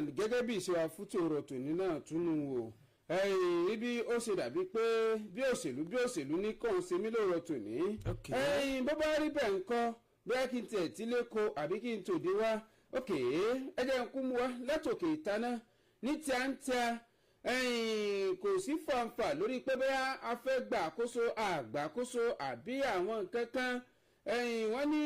Gẹ́gẹ́ bí ìṣe wa fún tòrò tòní náà túnú wò, ibi ó ṣe dàbí pé bí òṣèlú bí òṣèlú ní kò ń ṣe mí lóòrọ̀ tòní. Bó bá rí bẹ́ẹ̀ ńkọ́, bóyá kí n tiẹ̀ tí lé ko àbí kí n tòde wá. Ok, ẹ jẹ́ n kú mu wá látòkè ìtaná ní tíátíá. Kò sí fàǹfà lórí pé bóyá a fẹ́ gbà àkóso àgbàkóso àbí àwọn nǹkan kan. Wọ́n ní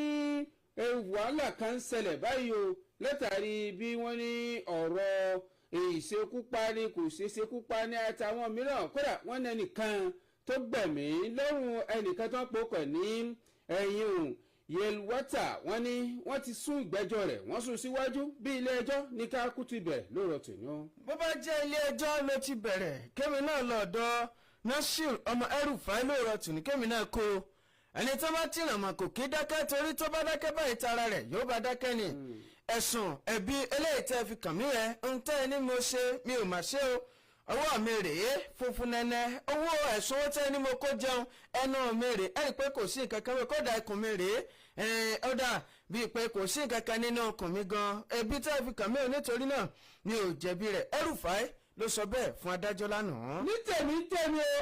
wàhálà kan ń ṣẹlẹ̀ báyìí o, látàrí bí wọ́n ní ọ̀rọ̀ ìṣekúpani kò ṣe ṣekúpani àtàwọn mìíràn. Kódà wọ́n ní ẹnìkan tó gbẹ̀mí lọ́rùn ẹnìkan tó ń pokàn ní ẹ̀yìn òun Yelwata. Wọ́n ní wọ́n ti sún ìgbẹ́jọ́ rẹ̀, wọ́n sún síwájú bí ilé ẹjọ́ ní ká kú ti bẹ̀rẹ̀ lóòrọ̀ tòní o. Bó bá jẹ́ ilé ẹjọ́ ló ti bẹ̀rẹ̀, kémi náà lọ́dọ̀ Nasir ọmọ El-Rufai lóòrọ̀ tòní, kémi náà kó ẹni tó bá tìràn mọ̀ kò kí dákẹ́, torí tó bá dákẹ́ báyìí, tara rẹ̀ yóò bá dákẹ́ ni. Ẹ̀sùn ẹ̀bí eléyìí tẹ́ fi kàn mí yẹn ń tẹ́ ẹ ní mo ṣe, mi ò mà ṣe o. Ọwọ́ mi rèé funfun nẹ́nẹ́. Owó ẹ̀sùn owó tẹ́ ní mo kó jẹun, ẹnu mi rèé, ẹ̀rí pé kò sí nǹkan kan. Kódà ikùn mi rèé, ó dà bíi pé kò sí nǹkan kan nínú ikùn mi gan. Ẹbí tẹ́ fi kàn mí ò, nítorí náà mi ò jẹ̀bi rẹ̀. El-Rufai ló sọ bẹ́ẹ̀ fún adájọ́ lánàá. Ní tèmi tèmi o,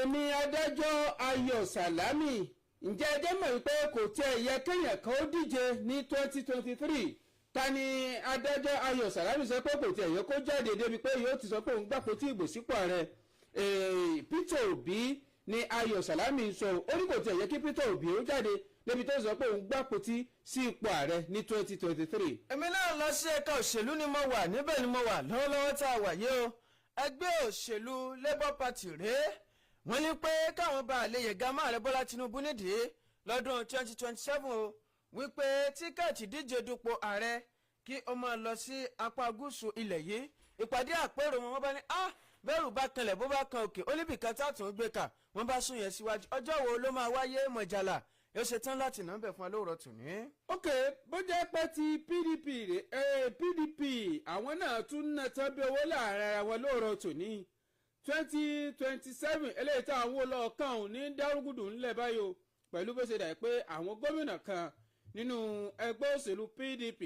èmi adájọ́ Ayọ̀ Sàlámì, ǹjẹ́ ẹ jẹ́ mọ̀ wípé kò tiẹ̀ yẹ kéèyàn kan ó díje ní 2023? Ta ni adájọ́ Ayọ̀ Sàlámì sọ pé kò tiẹ̀ yẹ kó jáde débi pé yóò ti sọ pé òun gbàpò tí ìbò sípò ààrẹ? Peter Obi ni Ayọ̀ Sàlámì sọ. Ó ní kò tiẹ̀ yẹ kí Peter Obi ó jáde débi tó sọ pé òun gbàpò tí sí ipò ààrẹ ní 2023. Èmi náà lọ sí ẹ̀ka òṣèlú ni mo wà, níbẹ̀ ni mo wà lọ́wọ́lọ́wọ́ tá a wà yìí o. Ẹgbẹ́ òṣèlú Labour Party rèé, wọ́n ní pé káwọn bá lè yẹ̀gá máa rẹ Bọ́lá Tinubu nídìí lọ́dún 2027 o, wípé ticket díje dupò ààrẹ kí ó máa lọ sí apá gúúsù ilẹ̀ yìí. Ìpàdé àpérò wọn, wọ́n bá ní ah, bẹ́rù bá kanlẹ̀, bó bá kan òkè, ó níbì kan tá tún gbé kà. Wọ́n bá sún yẹn síwájú. Ọjọ́ wo ló máa wáyé? Mọ̀jàlá yóò ṣe tán láti nà ń bẹ̀ fún wa lóòrọ̀ tòní. Ok, bó jẹ́ pé ti PDP rè é, PDP àwọn náà tún ná tán bí owó láàrin ara wọn lóòrọ̀ tòní. 2027 eléyìí tá àwọn olóòkàn ò ní dárúgùdù ńlẹ̀ báyìí o, pẹ̀lú bó ṣe dà pé àwọn gómìnà kan nínú ẹgbẹ́ òṣèlú PDP,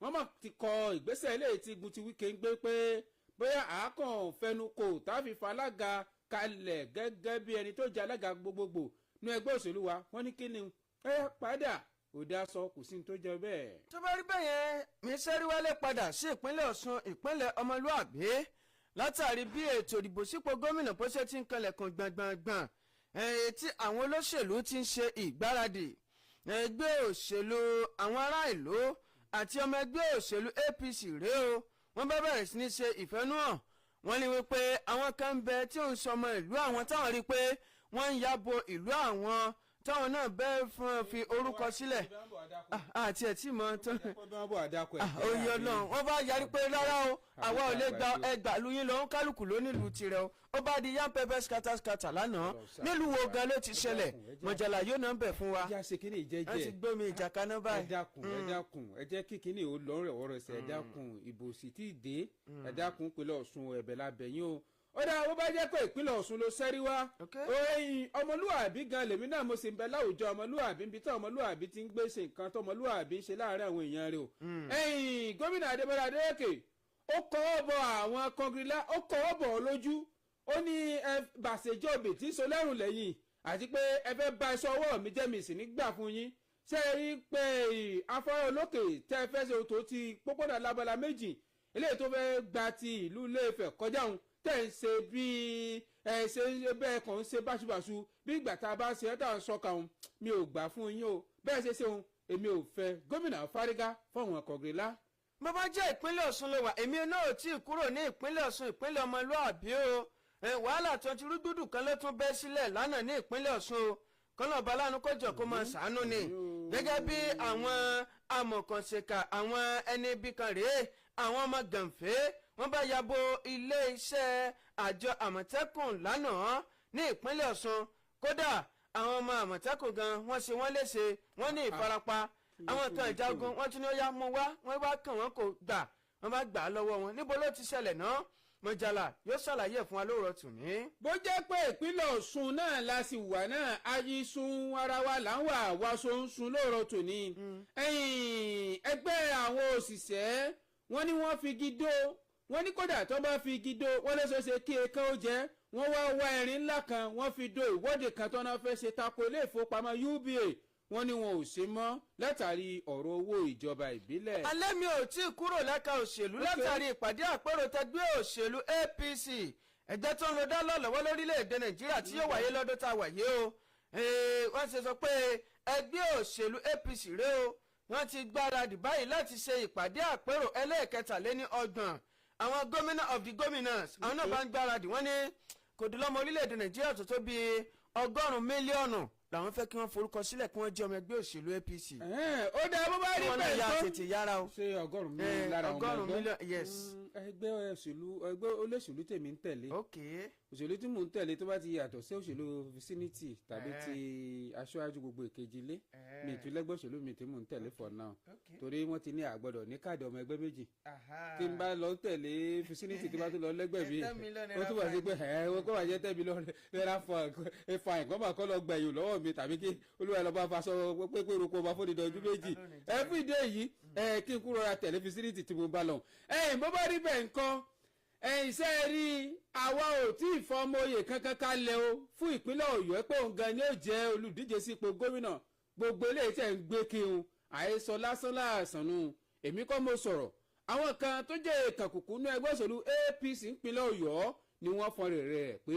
wọ́n mọ̀ ti kọ ìgbésẹ̀ eléyìí tí gun ti Wike ń gbé, pé bóyá àákàn fẹnu kò táfi falága kalẹ̀ gẹ́gẹ́ bí ẹni tó jẹ́ alága gbogbogbò ní ẹgbẹ́ òṣèlú wa. Wọ́n ní kí ni ẹ padà òde aṣọ, kò sí ní tó jẹ bẹ́ẹ̀. Tó bá rí bẹ́ẹ̀ yẹn, mi sẹ́rí wálé padà sí ìpínlẹ̀ Ọ̀ṣun, ìpínlẹ̀ ọmọlúàbí, látàrí bí ètò ìdìbò sípò gómìnà bó ṣe ti ń kanlẹ̀kùn gbọ̀ngbọ̀ngbọ̀n, tí àwọn olóṣèlú ti ń ṣe ìgbáradì. Ẹgbẹ́ òṣèlú àwọn ará ìlú àti ọmọ ẹgbẹ́ òṣèlú APC rèé o, wọ́n bá bẹ̀rẹ̀ sí ní ṣe ìfẹ́núhàn. Wọ́n ní wípé àwọn kan ń bẹ tí ò ń sọmọ ìlú àwọn, táwọn rí i pé wọ́n ń yabo ìlú àwọn, táwọn náà bẹ́ẹ̀ fún fi orúkọ sílẹ̀ àti ẹ̀ tí mọ̀ tán. Oyè Ọlọ́run, wọ́n bá yarí pé rárá o, àwa ò lè gba ẹgbàá lu yín lọ, ń kálukú ló nílùú tirẹ̀ o. Ó bá di yam pepper scatter scatter lánàá. Nílùú wo gan ló ti ṣẹlẹ̀? Mọ̀jàlá yóò náà bẹ̀ fún wa. Ẹ jẹ́ àṣẹ kínní ìjẹ́jẹ́. Wọ́n ti gbómi ìjà kaná báyìí. Ẹ dákun, ẹ dákun, ẹ jẹ́ kí kínní ò lọ́rẹ̀ ọ̀rọ̀ ẹsẹ̀. Ẹ dákun, ìbò sì tí ì dé. Ẹ dákun, pẹ̀lú Ọ̀ṣun, ẹ̀bẹ̀ lábẹ́ yín o. Ó dáa, bó bá jẹ́ pé ìpínlẹ̀ Ọ̀ṣun ló sẹ́rí wá, oyin ọmọlúwàbí gan lèmi náà, mo sì ń bẹ láwùjọ ọmọlúwàbí, níbi tí ọmọlúwàbí ti ń gbé ṣe nǹkan tó ọmọlúwàbí ń ṣe láàárín àwọn èèyàn rẹ̀ o. Ẹ̀yìn gómìnà Adébọ́lá Adélékè, ó kọ́ ọ́ bọ àwọn kọngilá, ó kọ́ ọ́ bọ̀ ọ́ lójú. Ó ní ẹ bàṣẹjọ́bì tí so lẹ́rùn lẹ́yìn, àti pé ẹ fẹ́ bá iṣẹ́ ọwọ́ mi jẹ́, mi sì ní gbà fún yín. Ṣé ẹ rí pé afárá olókè tẹ́ ẹ fẹ́ ṣe tó ti pópónà lábala méjì eléyìí tó fẹ́ gba ti ìlú Ilé-Ifẹ̀ kọjá òun, tẹ́ ń ṣe bí ẹ ṣe bẹ́ẹ̀ kàn ń ṣe báṣubàṣu bí ìgbà tá a bá ṣe ẹ́ tá à ń sọkà òun, mi ò gbà fún yín o. Bẹ́ẹ̀ ṣe ṣe òun, èmi ò fẹ́. Gómìnà fárígá fáwọn kọ̀gìrìlá. Bó bá jẹ́ ìpínlẹ̀ Ọ̀ṣun ló wà, èmi náà ò tí ì kúrò ní ìpínlẹ̀ Ọ̀ṣun, ìpínlẹ̀ ọmọlúàbí o. Wàhálà tó ti rúgbùdù kan ló tún bẹ́ sílẹ̀ lánàá ní ìpínlẹ̀ Ọ̀ṣun o. Kọ́nà ọba lánàá kọjọ kó máa ṣàánú ni. Gẹ́gẹ́ bí àwọn amọ̀kànṣèkà, àwọn ẹni ibi kan rèé, àwọn ọmọ gànfẹ́, wọ́n bá yabo ilé iṣẹ́ àjọ Àmọ̀tẹ́kùn lánàá ní ìpínlẹ̀ Ọ̀ṣun. Kódà àwọn ọmọ Àmọ̀tẹ́kùn gan, wọ́n ṣe wọ́n léṣe, wọ́n ní ìfarapa. Àwọn kan ìjagun, wọ́n tún ní ó yá mú wá, wọ́n bá kàn wọ́n kò gbà, wọ́n bá gbà á lọ́wọ́ wọn. Níbo ló ti ṣẹlẹ̀ náà? Mọ̀jàlá yóò ṣàlàyé fún wa lóòrọ̀ tòní. Bó jẹ́ pé ìpínlẹ̀ Ọ̀ṣun náà la sì wà náà, ayisun ara wa là ń wà wàṣọ ń sun lóòrọ̀ tòní. Ẹgbẹ́ àwọn òṣìṣẹ́ Wọ́n ní wọ́n fi igi dó. Wọ́n ní kódà tó bá fi igi dó, wọ́n lè ṣeéṣe kí èèkàn ó jẹ́. Wọ́n wá wá irin ńlá kan, wọ́n fi dó ìwọ́de kan tó náà fẹ́ ṣe tako ilé ìfowópamọ́ UBA. Wọ́n ní wọn ò ṣe mọ́ látàrí ọ̀rọ̀ owó ìjọba ìbílẹ̀. Alẹ́ mi ò tí ì kúrò lẹ́ka òṣèlú látàrí ìpàdé àpérò tẹgbẹ́ òṣèlú APC, ẹgbẹ́ tó ń lo dá lọ́lọ́wọ́ lórílẹ̀‐èdè Nàìjíríà, tí yóò wáyé lọ́dún tá a wà yìí o. Wọ́n ṣe sọ pé ẹgbẹ́ òṣèlú APC rèé o, wọ́n ti gbáradì báyìí láti ṣe ìpàdé àpérò 33 àwọn gómìnà of the gómìnàs. Àwọn náà bá ń gbáradì. Wọ́n ní kò dùn lọ́mọ orílẹ̀‐èdè Nàìjíríà tó bíi 100 mílíọ̀nù làwọn fẹ́ kí wọ́n forúkọ sílẹ̀ kí wọ́n jẹ́ ọmọ ẹgbẹ́ òṣèlú APC. Ó dáa, bó bá rí Wọ́n náà bẹ́ẹ̀ yà tó tètè yára o. Ṣé 100 mílíọ̀nù lára ọmọ 100 ẹgbẹ́? mílíọ̀nù, yes. Ẹgbẹ́ òṣèlú, ẹgbẹ́ olóṣèlú tèmi ń tẹ̀lé, òṣèlú tí mò ń tẹ̀lé tó bá ti yàtọ̀ sí òṣèlú vicinity tàbí ti aṣáájú gbogbo ìkejì ilé mi, ìtúlẹ́gbẹ́ òṣèlú mi tí mò ń tẹ̀lé for now, torí wọ́n ti ní àgbọ́dọ̀ ní káàdì ọmọ ẹgbẹ́ méjì. Tí n bá lọ tẹ̀lé vicinity, tí n bá tún lọ lẹ́gbẹ̀ẹ́ mi, 10 million ó túbọ̀ sí pé ẹ̀ wọ́n kọ́ wà jẹ́ 10 million naira fine, kọ́ máa kọ́ lọ gbẹ̀yìn lọ́wọ́ mi, tàbí kí olúwa lọ́ba faṣọ pépé roko ọba fún ìdọ̀jú méjì. Ẹ fún ìdí èyí, ẹ kí n kúrò ra tẹ̀lé vicinity tí mo bá lọ. Ẹ̀yìn bó bá rí bẹ́ẹ̀ ńkọ́, ẹ̀yìn iṣẹ́ rí, àwa ò tí ì fọmọ oyè kankan kalẹ̀ o fún ìpínlẹ̀ Ọ̀yọ́ pé òun gan ni ó jẹ́ olùdíje sípò gómìnà. Gbogbo eléyìí tẹ̀ ń gbé kí n àhesọ lásán láàsán nù. Èmi kọ́ mo sọ̀rọ̀, àwọn kan tó jẹ́ ìkànkùkù ní ẹgbẹ́ òṣèlú APC ìpínlẹ̀ Ọ̀yọ́ ni wọ́n fọn rere rẹ̀ pé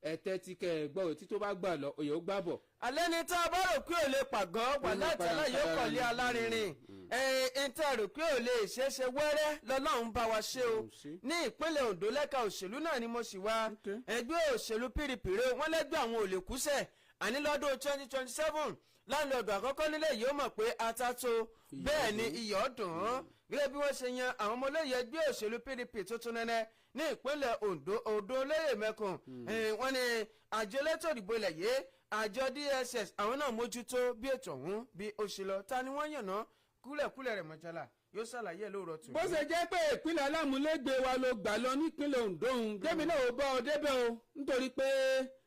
ẹ̀tẹ́ ti kẹ́ ẹ̀ gbọ́, òtí tó bá gbà lọ, òye ó gbà bọ̀. Alẹ́ ni tá a bá rò pé ò lè pàgọ́ wà látàlá yóò kọ̀lé alárinrin. Ẹ̀ ń tẹ́ rò pé ò lè ṣeéṣe, wẹ́rẹ́ lọ́lọ́run bá wa ṣe o. Ní ìpínlẹ̀ Ondo, lẹ́ka òṣèlú náà ni mo sì wá. Ẹgbẹ́ òṣèlú PDP rè, wọ́n lẹ́gbẹ́ àwọn ò lè kúsẹ̀, àní lọ́dún 2027 landlord àkọ́kọ́ nílẹ̀ yìí ó mọ̀ pé ata tó bẹ́ẹ̀ ni iyọ̀ dùn ún, gẹ́gẹ́ bí wọ́n ṣe yan àwọn ọmọ olóyè ẹgbẹ́ òṣèlú PDP tuntun nẹ́nẹ́ ní ìpínlẹ̀ Ondo, Ondo olóyè mẹ́kùn. Wọ́n ní àjọ elétò ìdìbò ilẹ̀ yìí, àjọ DSS, àwọn náà mójútó bí ètò ọ̀hún bí ó ṣe lọ. Ta ni wọ́n yànnà kúlẹ̀kúlẹ̀ rẹ̀, mọ́jálà yóò ṣàlàyé ẹ̀ lóòrọ̀ tòní. Bó ṣe jẹ́ pé ìpínlẹ̀ alámúlégbé wa ló gbà lọ nípínlẹ̀ Ondo ń jẹ́mi náà, ó bá ọ débẹ̀ o, nítorí pé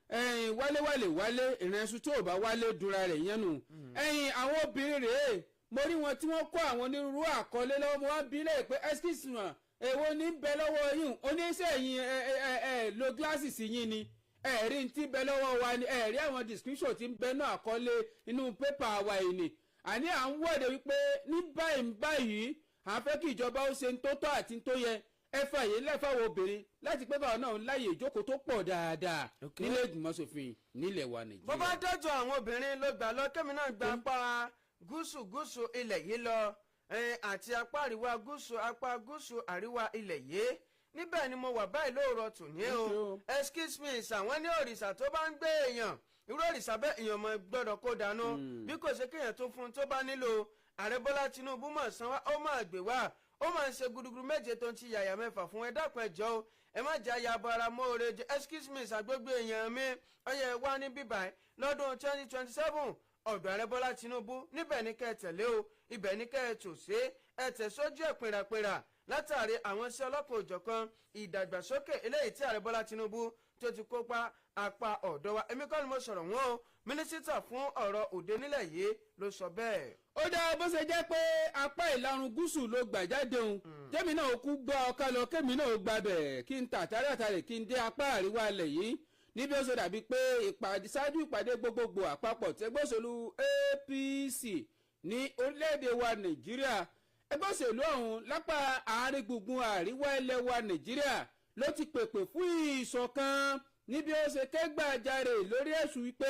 ẹ̀yìn wálé wálé wálé ìrìnsù tó bá wálé dúnra rẹ̀ yẹn nù. Ẹ̀yìn àwọn obìnrin rèé, mo rí wọn tí wọ́n kó àwọn onírúurú àkọlé lọ́wọ́. Mo wá bí lẹ́yìn pé, "Excuse me, èwo ní bẹ lọ́wọ́ yín?" Oníṣẹ́ yín ẹ ẹ ẹ lo glasses yín ni ẹ̀rí tí ń bẹ lọ́wọ́ wa ni ẹ̀rí àwọn description tí ń bẹ náà, àkọlé inú pépà wa yìí ni. Àní à ń wọ́de wípé ní báyìí báyìí, à ń fẹ́ kí ìjọba ó ṣe ń tó tọ́ àti ń tó yẹ, ẹ fàyè lẹ́fàwọ̀ obìnrin láti pé báwọn náà láyè ìjókòó tó pọ̀ dáadáa nílé ìgbìmọ̀ ṣòfin nílẹ̀ wa Nàìjíríà. Bó bá dọ́jọ́ àwọn obìnrin ló gbà lọ, kẹ́mi náà gba apá gúúsù gúúsù ilẹ̀ yìí lọ, àti apá àríwá gúúsù, apá gúúsù àríwá ilẹ̀ yìí. Níbẹ̀ ni mo wà báyìí lóòrọ̀ tòní o. Excuse me sir, wọ́n ní òrìṣà tó bá ń gbé èèyàn, irú òrìṣà bẹ́ẹ̀, èèyàn mọ̀ gbọ́dọ̀ kó dànù, bí kò ṣe kéèyàn tó fún un tó bá nílò. Ààrẹ Bọ́lá Tinubu mọ̀ san wá, ó máa gbé wá, ó máa ń ṣe gudugudu méje tó ń ti yàyà mẹ́fà fún. Ẹ dákun, ẹ jọ̀ọ́, ẹ má jẹ́ ayabo ara mọ́ọ̀rẹ́ jẹ́. Excuse me sir, gbogbo èèyàn mi, ọyẹ wá ní bíbá lọ́dún 2027, ọ̀dọ̀ ààrẹ Bọ́lá Tinubu níbẹ̀ ní kẹ́ ẹ tẹ̀lé o, ibẹ̀ ní kẹ́ ẹ tò sí, ẹ tẹ̀ sójú ẹ̀ pìràpìrà látàrí àwọn iṣẹ́ ọlọ́kan òjọ̀kan ìdàgbàsókè eléyìí tí ààrẹ Bọ́lá Tinubu tó ti kópa apá ọ̀dọ́ wa. Èmi kọ́ ni mo sọ̀rọ̀ wọn o, mínísítà fún ọ̀rọ̀ òde nílẹ̀ yìí ló sọ bẹ́ẹ̀. Ó dáa, bó ṣe jẹ́ pé apá ìlàrun gúúsù ló gbà jáde òun, jẹ́mi náà kú gbọ́ ọ̀ká lọ, kémi náà gba bẹ̀ kí n tà tàràtàrẹ̀ kí n dé apá àríwá ilẹ̀ yìí, níbi ó ṣe dàbí pé ìpàdé ṣáájú ìpàdé gbogbogbò àpapọ̀ tẹgbẹ́ òṣèlú APC ní orílẹ̀-èdè wa Nàìjíríà, ẹgbẹ́ òṣèlú ọ̀hún lápá àárín gbùngbùn àríwá ilẹ̀ wa Nàìjíríà ló ti pèpè fún ìṣọ̀kan, níbi ó ṣe kẹ́gbàjarè lórí ẹ̀sùn wípé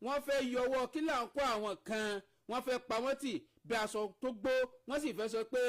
wọ́n fẹ́ yọwọ́ kí là ń kó àwọn kan, wọ́n fẹ́ pa wọ́n tì bí aṣọ tó gbó, wọ́n sì fẹ́ sọ pé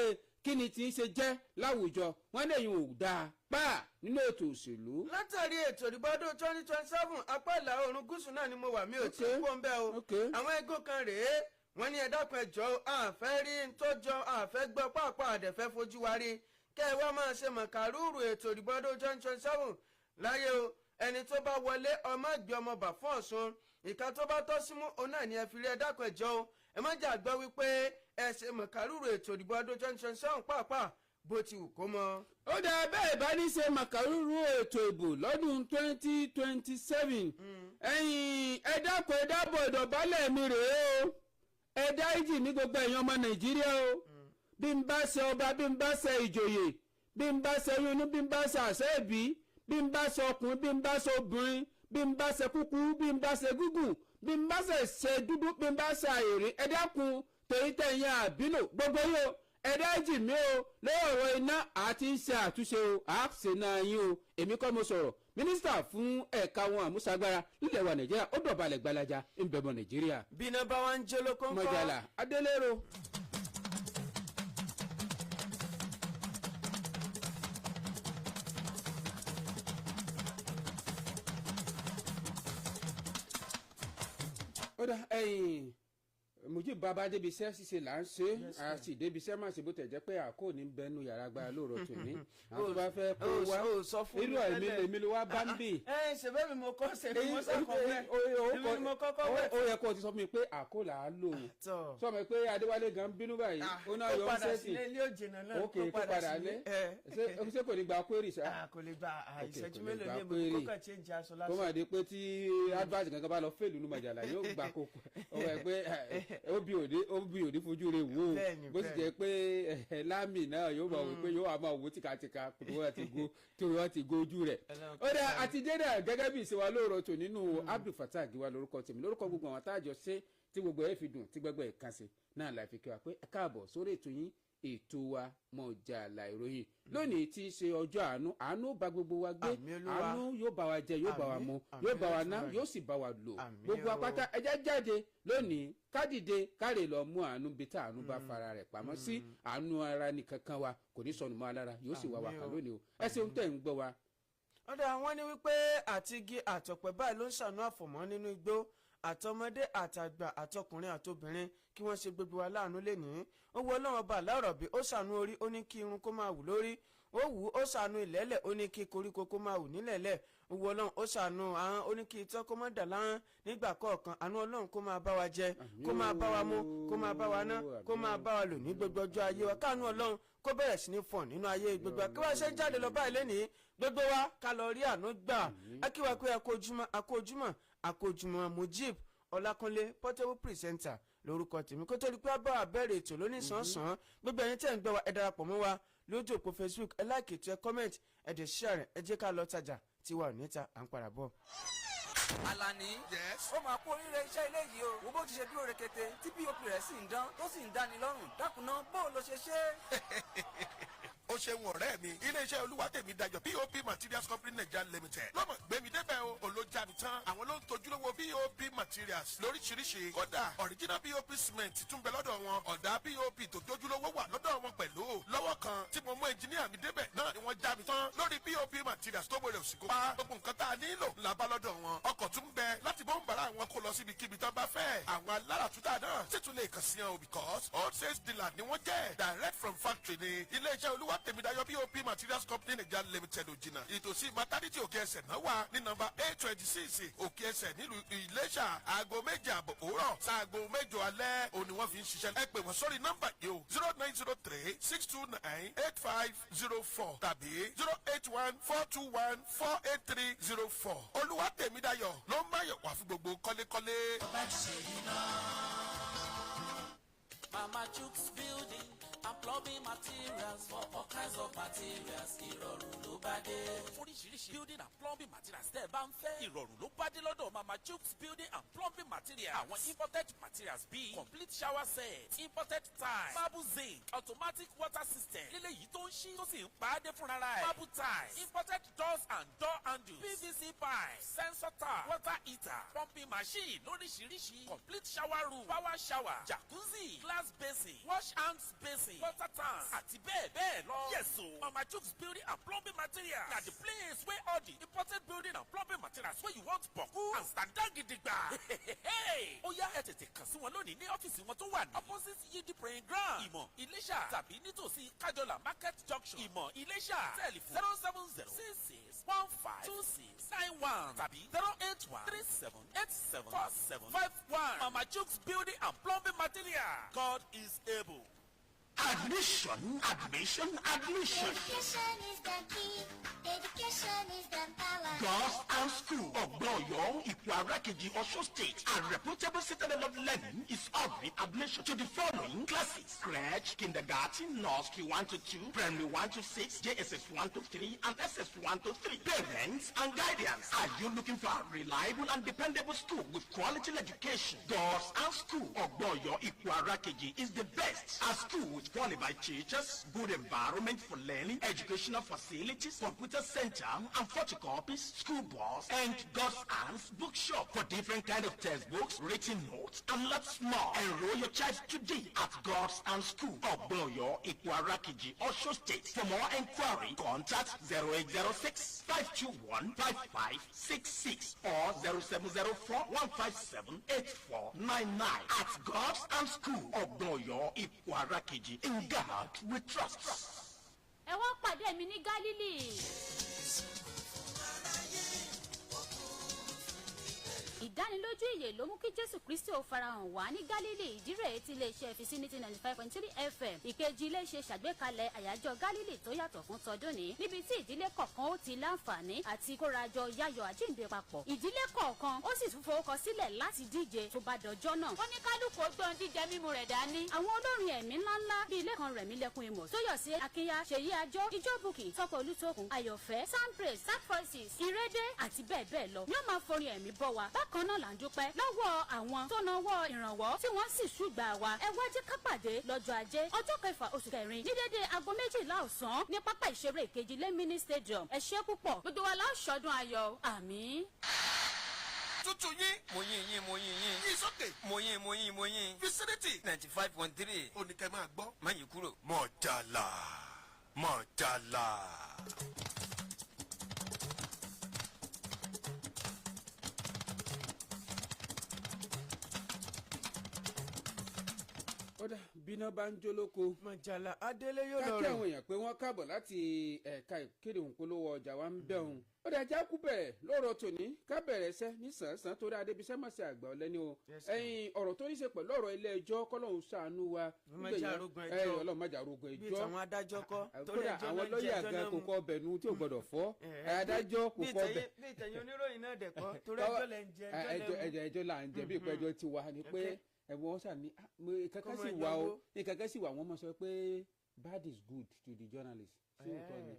kí ni tí ń ṣe jẹ́ láwùjọ wọ́n lẹ́yìn ò dáa pa nínú ètò òṣèlú. Látàrí ètò ìdìbò ọdún 2027, apá ìlà oòrùn gúúsù náà ni mo wà, mi ò tí ì kó ń bẹ́ o. Àwọn ẹgbẹ́ kan rèé, wọ́n ní ẹ dákun, ẹ jọ̀ọ́, àfẹ́ rí n tó jọ, àfẹ́ gbọ́ pàápàá, àdẹ̀fẹ́ fojú wa rí kẹ́ ẹ wá máa ṣe mọ̀kàrúrù ètò ìdìbò ọdún 2027 láyé o. Ẹni tó bá wọlé, ọmọ ìgbé ọmọ bà fún Ọ̀ṣun, ìka tó bá tọ́ símú òun náà ni ẹ fi rí. Ẹ dákun, ẹ jọ̀ọ́ o, ẹ má jà gbọ́ wípé ẹ ṣe mọ̀kàrúrù ètò ìdìbò ọdún 2027 pàápàá, bó ti wù kó mọ. Ó dáa bẹ́ẹ̀, bá ní ṣe màkàrúrú ètò ìbò lọ́dún 2027, ẹ̀yin ẹ dákun, ẹ dábọ̀, ìdọ̀bálẹ̀ mi rèé o, ẹ dáríjì ní gbogbo ẹ̀yin ọmọ Nàìjíríà o. Bí n bá ṣe ọba, bí n bá ṣe ìjòyè, bí n bá ṣe inú, bí n bá ṣe àṣẹ ìbí, bí n bá ṣe ọkùnrin, bí n bá ṣe obìnrin, bí n bá ṣe kúkúrú, bí n bá ṣe gígùn, bí n bá ṣe ṣe dúdú, bí n bá ṣe àìrí, ẹ dákun, torí tẹ̀yìn àbínú gbogbo yìí o, ẹ dájì mí o. Lórí ọ̀rọ̀ iná àti ń ṣe àtúnṣe o, à ṣe náà yín o. Èmi kọ́ mo sọ̀rọ̀, mínísítà fún ẹ̀ka wọn àmúṣagbára nílẹ̀ wa Nàìjíríà, ó dọ̀balẹ̀ gbalaja ń bẹ̀bọ̀ Nàìjíríà. Bí iná bá wá ń jó lóko ńkọ́? Mọ̀jàlá adélérò. Ó dá ẹ̀yìn Mujib bàbá débi iṣẹ́ ṣíṣe là ń ṣe. A sì débi iṣẹ́ má ṣe, bó tẹ̀ jẹ́ pé àkó ní bẹnu yàrá agbára lóòrọ̀ tòní, àwọn tó bá fẹ́ kó wá O sọ fún mi irú ẹ̀mí tẹ́lẹ̀. èmi ló wá bá ń bì. Ẹ ṣe bẹ́ẹ̀ mi mo kọ́ ṣe mi mo sàkọ́ bẹ́ẹ̀, èmi ni mo kọ́kọ́ wẹ̀. Ó yẹ kó o ti sọ fún mi pé àkó là á lò ó. Tọ̀. Sọ ma pé Adéwálé gan bínú báyìí, ó náà Ó yọ ọ́ padà sẹ́sì. sílé, ilé òjìnà náà. Ókè, kó padà lé. Ṣé kò ní gba query ṣá? Ah, kò lè gba ah, Ok, ìṣẹ́jú kò lè mélòó gba ní èmi query. kó kàn change aṣọ Kó lásán. má di pé tí advice kankan bá lọ fèlú nínú màjàlá, yóò gbà kókó ọmọ ẹ pé ó bí òde fojú rẹ̀ wò ó. Bó sì jẹ́ pé lámì náà yóò máa wò pé yóò wá máa wò tìkatìka tó wọ́n ti go, tó wọ́n ti go ojú rẹ̀. Ọlọ́run. Ó dá àti dédà gẹ́gẹ́ bí ìṣe wa lóòrọ̀ tò nínú. Abdul Fatah Giwa lórúkọ tèmi, lórúkọ gbogbo àwọn táàjọ ṣe tí gbogbo ẹ fi dùn, tí gbogbo ẹ kàn sí náà la fi kí wa pé ẹ káàbọ̀ sórí ètò yín, ètò wa, Mọ̀jàlá ìròyìn, lónìí tí í ṣe ọjọ́ àánú. Àánú ó bá gbogbo wa gbé. Àmín, Olúwa. Àánú yóò bá wa jẹ, yóò bá wa Àmín, mu, àmín, yóò bá wa ná, Olódùmarè. yóò sì bá wa lò. Àmín Gbogbo o. apáta ẹjẹ jáde lónìí, kádìde káre lọ mú àánú bí tá àánú bá fara rẹ̀ pamọ́ sí. Àánú ara nìkan kan wa kò ní sọnù mọ́ alára, yóò sì wá wa Àmín kàn o. lónìí o. Ẹ ṣeun tẹ̀ ń gbọ́ wa. Ọ̀dọ̀ àwọn ní wípé àti igi àtọ̀pẹ́ báyìí ló ń ṣàánú àfọ̀mọ́ nínú igbó, àtọmọdé àtàgbà, àtọkùnrin àtobìnrin, kí wọ́n ṣe gbogbo wa láàánú lénìí. Ó wu Ọlọ́run Ọba aláwọ̀rọ̀ bí ó ṣàánú orí, ó ní kí irun kó máa wù lórí. Ó wù ú, ó ṣàánú ìlẹ́lẹ̀, ó ní kí koríko kó máa wù nílẹ̀lẹ̀. Ó wu Ọlọ́run, ó ṣàánú ahọ́n, ó ní kí itọ́ kó má dà láhọ́n nígbà kọ̀ọ̀kan. Àánú Ọlọ́run kó máa bá wa jẹ, kó máa bá wa mu, kó máa bá wa ná, kó máa bá wa lò ní gbogbo ọjọ́ ayé wa. Káànú Ọlọ́run kó bẹ̀rẹ̀ sí ní fọ̀n nínú ayé gbogbo wa. Kí wọ́n ṣe ń jáde lọ báyìí lénìí, gbogbo wa ká lọ rí àánú gbà. Akíwa pé akójúmọ́, akójúmọ́, akójúmọ́. Mujib Ọlákúnlé Portable presenter lórúkọ tèmi. Kó tó di pé a bá wa bẹ̀rẹ̀ ètò lónìí sàn-án, gbogbo ẹ̀yin tẹ̀ ń gbọ́ wa, ẹ darapọ̀ mọ́ wa lójú òpó Facebook, ẹ like ètò, ẹ comment, ẹ dẹ̀ share. Ẹ jẹ́ ká lọ tajà tiwa ò níta, à ń padà bọ̀. Alani. Yes. Ó máa kú oríire iṣẹ́ ilé yìí o. Wo bó ti ṣe dúró rekete, tí POP rẹ̀ sì ń dán, tó sì ń dáni lọ́rùn. Dákunná, bó o lo ṣe ṣe é? Ó ṣeun, ọ̀rẹ́ mi. Iléeṣẹ́ Olúwatẹ̀mí Dayọ̀ POP Materials Company Nigeria Limited lọ́mọ gbẹ̀mí débẹ̀ o. Olójà mi tán, àwọn ló ń tojúlówó POP materials lóríṣiríṣi. Kódà, original POP cement tún bẹ lọ́dọ̀ wọn. Ọ̀dà POP tó tójúlówó wà lọ́dọ̀ wọn pẹ̀lú. Lọ́wọ́ kan tí mo mú ẹnjiníà mi débẹ̀ náà ni wọ́n já mi tán lórí POP materials tó wẹrẹ òsìkò pa. Gbogbo nǹkan tá a nílò là bá lọ́dọ̀ wọn. Ọkọ̀ tún bẹ láti bó ń bàrà àwọn kó lọ síbi kíbi tán bá fẹ́. Àwọn aláràtúntà náà sì tún lè kàn sí wọn o, because wholesale dealer ni wọ́n jẹ́, direct from factory ni. Iléeṣẹ́ Olúwatẹ̀mídayọ̀ POP Materials Company Nigeria Limited òjìnà ìtòsí maternity Òkè Ẹsẹ̀ náà wà ní nọ́mbà A26, Òkè Ẹsẹ̀, nílùú Iléṣà. Aago 7:30 òwúrọ̀ sáago 8 alẹ́ òní wọ́n fi ń ṣiṣẹ́. Ẹ pè wọ́n sórí nọ́mbà yìí o: 09036298504 tàbí 08142148304. Olúwatẹ̀mídayọ̀ ló ń máyọ̀ wá fún gbogbo kọ́lékọ́lé. Mama Chooks Building and Plumbing Materials for all kinds of materials. Ìrọ̀rùn ló bá dé. Oríṣiríṣi building and plumbing materials tẹ́ ẹ bá ń fẹ́. Ìrọ̀rùn ló bá dé lọ́dọ̀ Mama Chooks Building and Plumbing Materials. Àwọn imported materials bíi complete shower set, imported tile, marble zinc, automatic water system. Lílé yìí tó ń ṣí tó sì ń pa á dé fúnra ẹ̀. Marble tiles, imported doors and door handles, PVC pipe, sensor tap, water heater, pumping machine lóríṣiríṣi, complete shower room, power shower, jacuzzi, glass basin, wash hands basin, water tank àti bẹ́ẹ̀ bẹ́ẹ̀ lọ. Yes o, Mama Chooks Building and Plumbing Materials na the place wey all the imported building and plumbing materials wey you want boku and stand down gidigba. Ó yá, ẹ tètè kàn sí wọn lónìí ní ọ́fíìsì wọn tó wà ní opposite Yidi praying ground, Ìmọ̀, Iléṣà, tàbí nítòsí Kájọlà Market Junction, Ìmọ̀, Iléṣà. Telephone 07066152691 tàbí 08137874751. Mama Chooks Building and Plumbing Materials. God is able. Admission, admission, admission. Education is the key. Education is the power. God's Hand School, Ogboyo, Ikuarakeji, Osun State, a reputable citadel of learning, is offering admission to the following classes: crèche, kindergarten, nursery 1 to 2, primary 1 to 6, JSS 1 to 3, and SS 1 to 3. Parents and guardians, are you looking for a reliable and dependable school with quality education? God's Hand School, Ogboyo, Ikuarakeji is the best. A school with qualified teachers, good environment for learning, educational facilities, computer center, and photocopies, school bus, and God's Hands bookshop for different kind of textbooks, written notes, and lots more. Enroll your child today at God's Hand School, Ogboyo, Ikuarakiji, Osun State. For more enquiry, contact 0806 521 5566 or 0704 157 8499. At God's Hand School, Ogboyo, Ikuarakiji, in God we trust. Ẹ wá pàdé mi ní Gálílì. Ìdánilójú ìyè ló mú kí Jésù Kristi ó farahàn wá ní Gálílì. Ìdí rèé tí iléeṣẹ́ Vicinity 95.3 FM ìkejì iléeṣẹ́ ṣàgbékalẹ̀ àyájọ́ Gálílì tó yàtọ̀ fún tọdún ní, níbi tí ìdílé kọ̀ọ̀kan ó ti láǹfààní àti kórajọ yáyọ̀ àjíǹde papọ̀. Ìdílé kọ̀ọ̀kan ó sì tún forúkọ sílẹ̀ láti díje tó bá dọjọ́ náà. Oníkálukú ó gbóhùn jíjẹ mímu rẹ̀ dání. Àwọn olórin ẹ̀mí ńláńlá bíi Lẹ́kan Rẹ̀mílẹ́kùn Ìmọ̀, Tóyọ̀sí Akínyà, Ṣèyí Àjọ, Ìjọ́bùkì, Tọ́pẹ́ Olútókun, Ayọ̀fẹ́, Sampraise, Samproises, Ìrédé àti bẹ́ẹ̀ bẹ́ẹ̀ lọ yóò máa forin ẹ̀mí bọ́ wa. Bákan náà là ń dúpẹ́ lọ́wọ́ àwọn tó nawọ́ ìrànwọ́ tí wọ́n sì ṣùgbà wa. Ẹ wá jẹ́ ká pàdé lọ́jọ́ Ajé, ọjọ́ 6 oṣù 4, ní dédé aago 12 ọ̀sán ní pápá ìṣeré ìkejì lé mini stadium. Ẹ ṣé púpọ̀. Gbogbo wa la ó ṣọdún ayọ̀. Àmín. Tútù yín. Mo yín yín, mo yín yín. Yín sókè. Mo yín, mo yín, mo yín. Vicinity. 95.3. Ó ní kẹ́ máa gbọ́. Má yí kúrò. Mọ̀jàlá, mọ̀jàlá. Ó dà, bíná bá ń jó lóko. Mọ̀jàlá Adélé yóò Ká lọ kí rìn. àwọn èèyàn pé wọ́n káàbọ̀ láti ẹ̀ka ìkéde òǹpolówó ọjà wa ń bẹ̀ òun. Ó dà, já kú bẹ̀rẹ̀ lóòrọ̀ tòní, ká bẹ̀rẹ̀ iṣẹ́ ní sàn-án torí adébísẹ́ mọ̀sẹ̀ àgbà ọ̀lẹ́ni o. Yes, sir. Ẹ̀yin ọ̀rọ̀ tó ní ṣe pẹ̀lú ọ̀rọ̀ ilé ẹjọ́, kọ́lọ́hún ṣàánú wa. Má jà arógun ẹjọ́. Ẹ̀yin Ọlọ́run má jà arógun Bíi ẹjọ́. tàwọn adájọ́ kọ́, torí Kódà ẹjọ́ àwọn náà ń jẹ, lọ́ọ̀yà ẹjọ́ gan náà kò mú. kọ́ ọbẹ̀ nu tí ò gbọ́dọ̀ fọ́. Adájọ́ kò Bíi kọ́ ọbẹ̀. Bíi tẹ̀yìn oníròyìn náà dẹ̀ kọ́, torí ẹjọ́ lẹ̀ ń jẹ, ẹjọ́ ẹjọ́ lẹ̀ ń mú. Ẹjọ́ ẹjọ́ là ń jẹ, bí ìpẹ́ ẹjọ́ ti wà ni pé ẹ̀wọ̀n ṣà ní kankan Kọ́mọ sì ẹjọ́ wà o. gbó. Nǹkankan sì wà, wọ́n mọ̀ sọ pé bad is good to the journalist. Sí òótọ́ ni?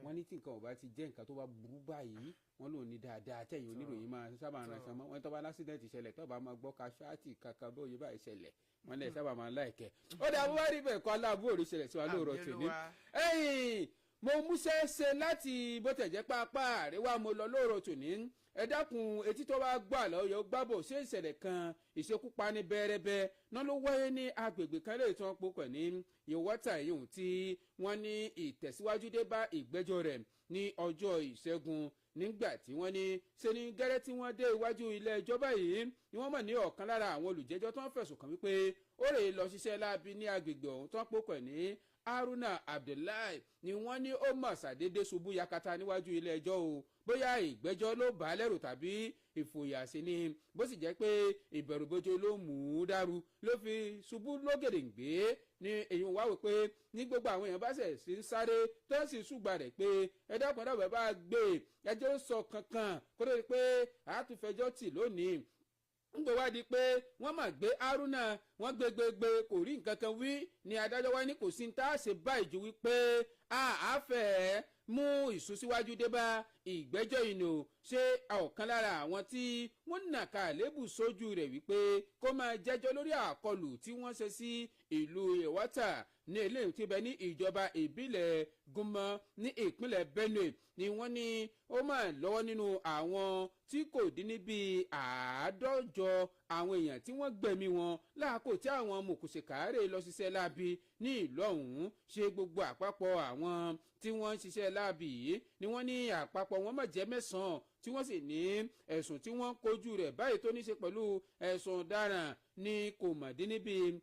Wọ́n ní tí nǹkan ò bá ti jẹ́ nǹkan tó bá burú báyìí, wọ́n lòun ní dáadáa tẹ̀yìn oníròyìn máa sábà ràn sàn mọ́ wọ́n. Tó bá lásìdẹ̀ntì ṣẹlẹ̀, tó bá máa gbọ́ casualty kankan bóyá báyìí ṣẹlẹ̀, wọ́n lẹ̀ sábà máa láìkẹ́. Ó dà, bó bá rí bẹ́ẹ̀ kọ́, aláàbò òrí ṣẹlẹ̀ sí wa lóòrọ̀ Àmì tòní. Olúwa. Ẹ̀yìn mo múṣẹ́ ṣe láti bó tẹ̀ jẹ́ pápá àríwá mo lọ lóòrọ̀ tòní. Ẹ dákun, etí tó bá gbọ́ àlọ́ yọ gbábọ̀. Ṣé ìṣẹ̀lẹ̀ kan ìṣekúpani bẹ́ẹ̀rẹ́bẹ́ náà ló wáyé ní agbègbè kan lè tán pokàn ní Ìwọ́tà yìí tí wọ́n ní ìtẹ̀síwájú dé bá ìgbẹ́jọ́ rẹ̀ ní ọjọ́ Ìṣẹ́gun, nígbà tí wọ́n ní ṣe ní gẹ́rẹ́ tí wọ́n dé iwájú ilé ẹjọ́ báyìí ni wọ́n mọ̀ ní ọ̀kan lára àwọn olùjẹ́jọ́ tó ń fẹ̀sùn kàn wípé ó rèé lọ ṣiṣẹ́ láabi ní agbègbè ọ̀hún tó ń pokàn ní Haruna Abdullahi ni wọ́n ní ó mọ̀ ṣàdédé ṣubú yakata níwájú ilé ẹjọ́ o. Bóyá ìgbẹ́jọ́ ló bà á lẹ́rù tàbí ìfòyà sí ni, bó sì jẹ́ pé ìbẹ̀rùbojo ló mú un dàrú ló fi ṣubú lógèdèǹgbé ní èyí wá wò pé ní gbogbo àwọn èèyàn bá ṣẹ̀ sí ń sáré tó sì ṣùgbà rẹ̀ pé ẹ dákun, ẹ dábàá bá gbé ẹjọ́ ń sọ kankan kó tó di pé àtúnfẹjọ́ tì lónìí. Ń gbé wá di pé wọ́n mà gbé Haruna, wọ́n gbé gbégbé, kò rí nǹkan kan wí ni adájọ́ wá ní kò sí ní tá a ṣe báyìí ju wípé a fẹ́ mú ìsúnsíwájú dé bá ìgbẹ́jọ́ ìnù. Ṣé ọ̀kan lára àwọn tí wọ́n nàka àlébù sójú rẹ̀ wípé kó máa jẹ́jọ́ lórí àkọlù tí wọ́n ṣe sí ìlú Ìwátà ní eléyìí tí bẹ ní ìjọba ìbílẹ̀ Gúnmọ́ ní ìpínlẹ̀ Benue ni wọ́n ní ó máa lọ́wọ́ nínú àwọn tí kò dín ní bíi 150 àwọn èèyàn tí wọ́n gbẹ̀mí wọn láàkó tí àwọn mùkùsìkàárẹ̀ lọ ṣiṣẹ́ láabi ní ìlú ọ̀hún. Ṣe gbogbo àpapọ̀ àwọn tí wọ́n ń ṣiṣẹ́ láabi yìí ni wọ́n ní àpapọ̀ wọn máa jẹ́ 9, tí wọ́n sì ní ẹ̀sùn tí wọ́n kojú rẹ̀ báyìí tó ní ṣe pẹ̀lú ẹ̀sùn ọ̀daràn ní kò mọ̀ dín ní bíi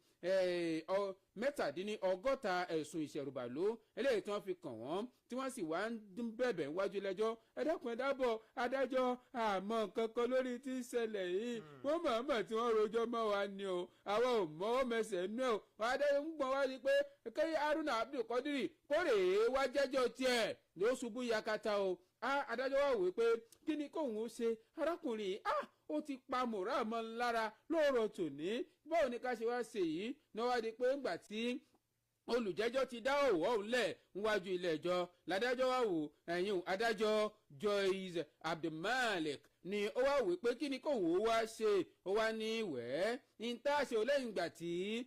67 ẹ̀sùn ìṣẹ̀rùbàlú eléyìí tí wọ́n fi kàn wọ́n, tí wọ́n sì wá ń bẹ̀bẹ̀ níwájú lẹ́jọ́: ẹ dákun, ẹ dábọ̀ adájọ́, àmọ́ nǹkan kan lórí tí ń ṣẹlẹ̀ yìí, wọ́n mọ̀ọ́mọ̀ tí wọ́n rojọ́ mọ́ wa ni o, àwọn ò mọ́wọ́ mẹsẹ̀ nú ẹ̀ o. Adájọ́ ń gbọ́n wá ní pé kí Haruna Abdulkadiri kórè wá jẹ́jọ́ tiẹ̀ ló ṣubú yakata o. Adájọ́ wà wí pé kí ni kóun ó ṣe arákùnrin yìí? Ó ti pa mọ̀rá mọ́ lára lóòrọ̀ tòní. Báwo ni ká ṣe wá ṣe yìí ní wá di pé ńgbà tí olùjẹ́jọ́ ti dá òwò ọ̀hún lẹ̀ níwájú ilé ẹjọ́, ládájọ́ wá wò ẹ̀yìn adájọ́ Joyce Abdulmalik ni ó wá wí pé kí ni kóun ó wá ṣe. Ó wá ní wẹ́ẹ́ ní tá a ṣe ò lẹ́yìn ìgbà tí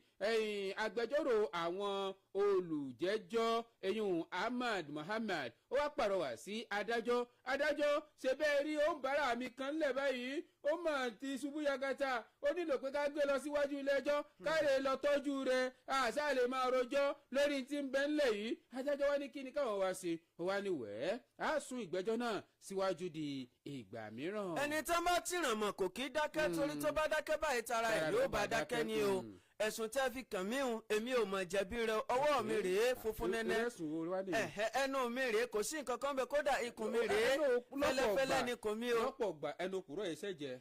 agbẹjọ́rò àwọn olùjẹ́jọ́ ẹ̀yìn Ahmad Muhammad ó wá pàrọwà sí adájọ́. Adájọ́, ṣe bẹ́ẹ̀ rí ó ń bára mi kan lẹ̀ báyìí, ó mà ti ṣubú yakata, ó nílò pé ká gbé lọ síwájú ilé ẹjọ́, káre lọ tọ́jú rẹ̀, àṣà lè máa rojọ́ lórí tí ń bẹ ńlẹ̀ yìí. Adájọ́ wá ní kí ni káwọn wá ṣe? Ó wá ní wẹ́ẹ́ á sún ìgbẹ́jọ́ náà síwájú di ìgbà mìíràn. Ẹni tó bá tìràn mọ̀ kò kí dákẹ́, torí tó bá dákẹ́ báyìí, tara ẹ̀ ló bá dákẹ́ ni o. Ẹ̀sùn tẹ́ fi kàn mí hùn, èmi ò mọ̀ jẹ̀bi rẹ̀. Ọwọ́ mi rèé, funfun nẹ́nẹ́, ẹnu mi rèé, kò sí nǹkan kan bẹ́ẹ̀. Kódà ikùn mi rèé, fẹ́lẹ́fẹ́lẹ́ ni kò mí o. Lọ́pọ̀ gbà, ẹnu kúrò ẹ̀ṣẹ̀ jẹ,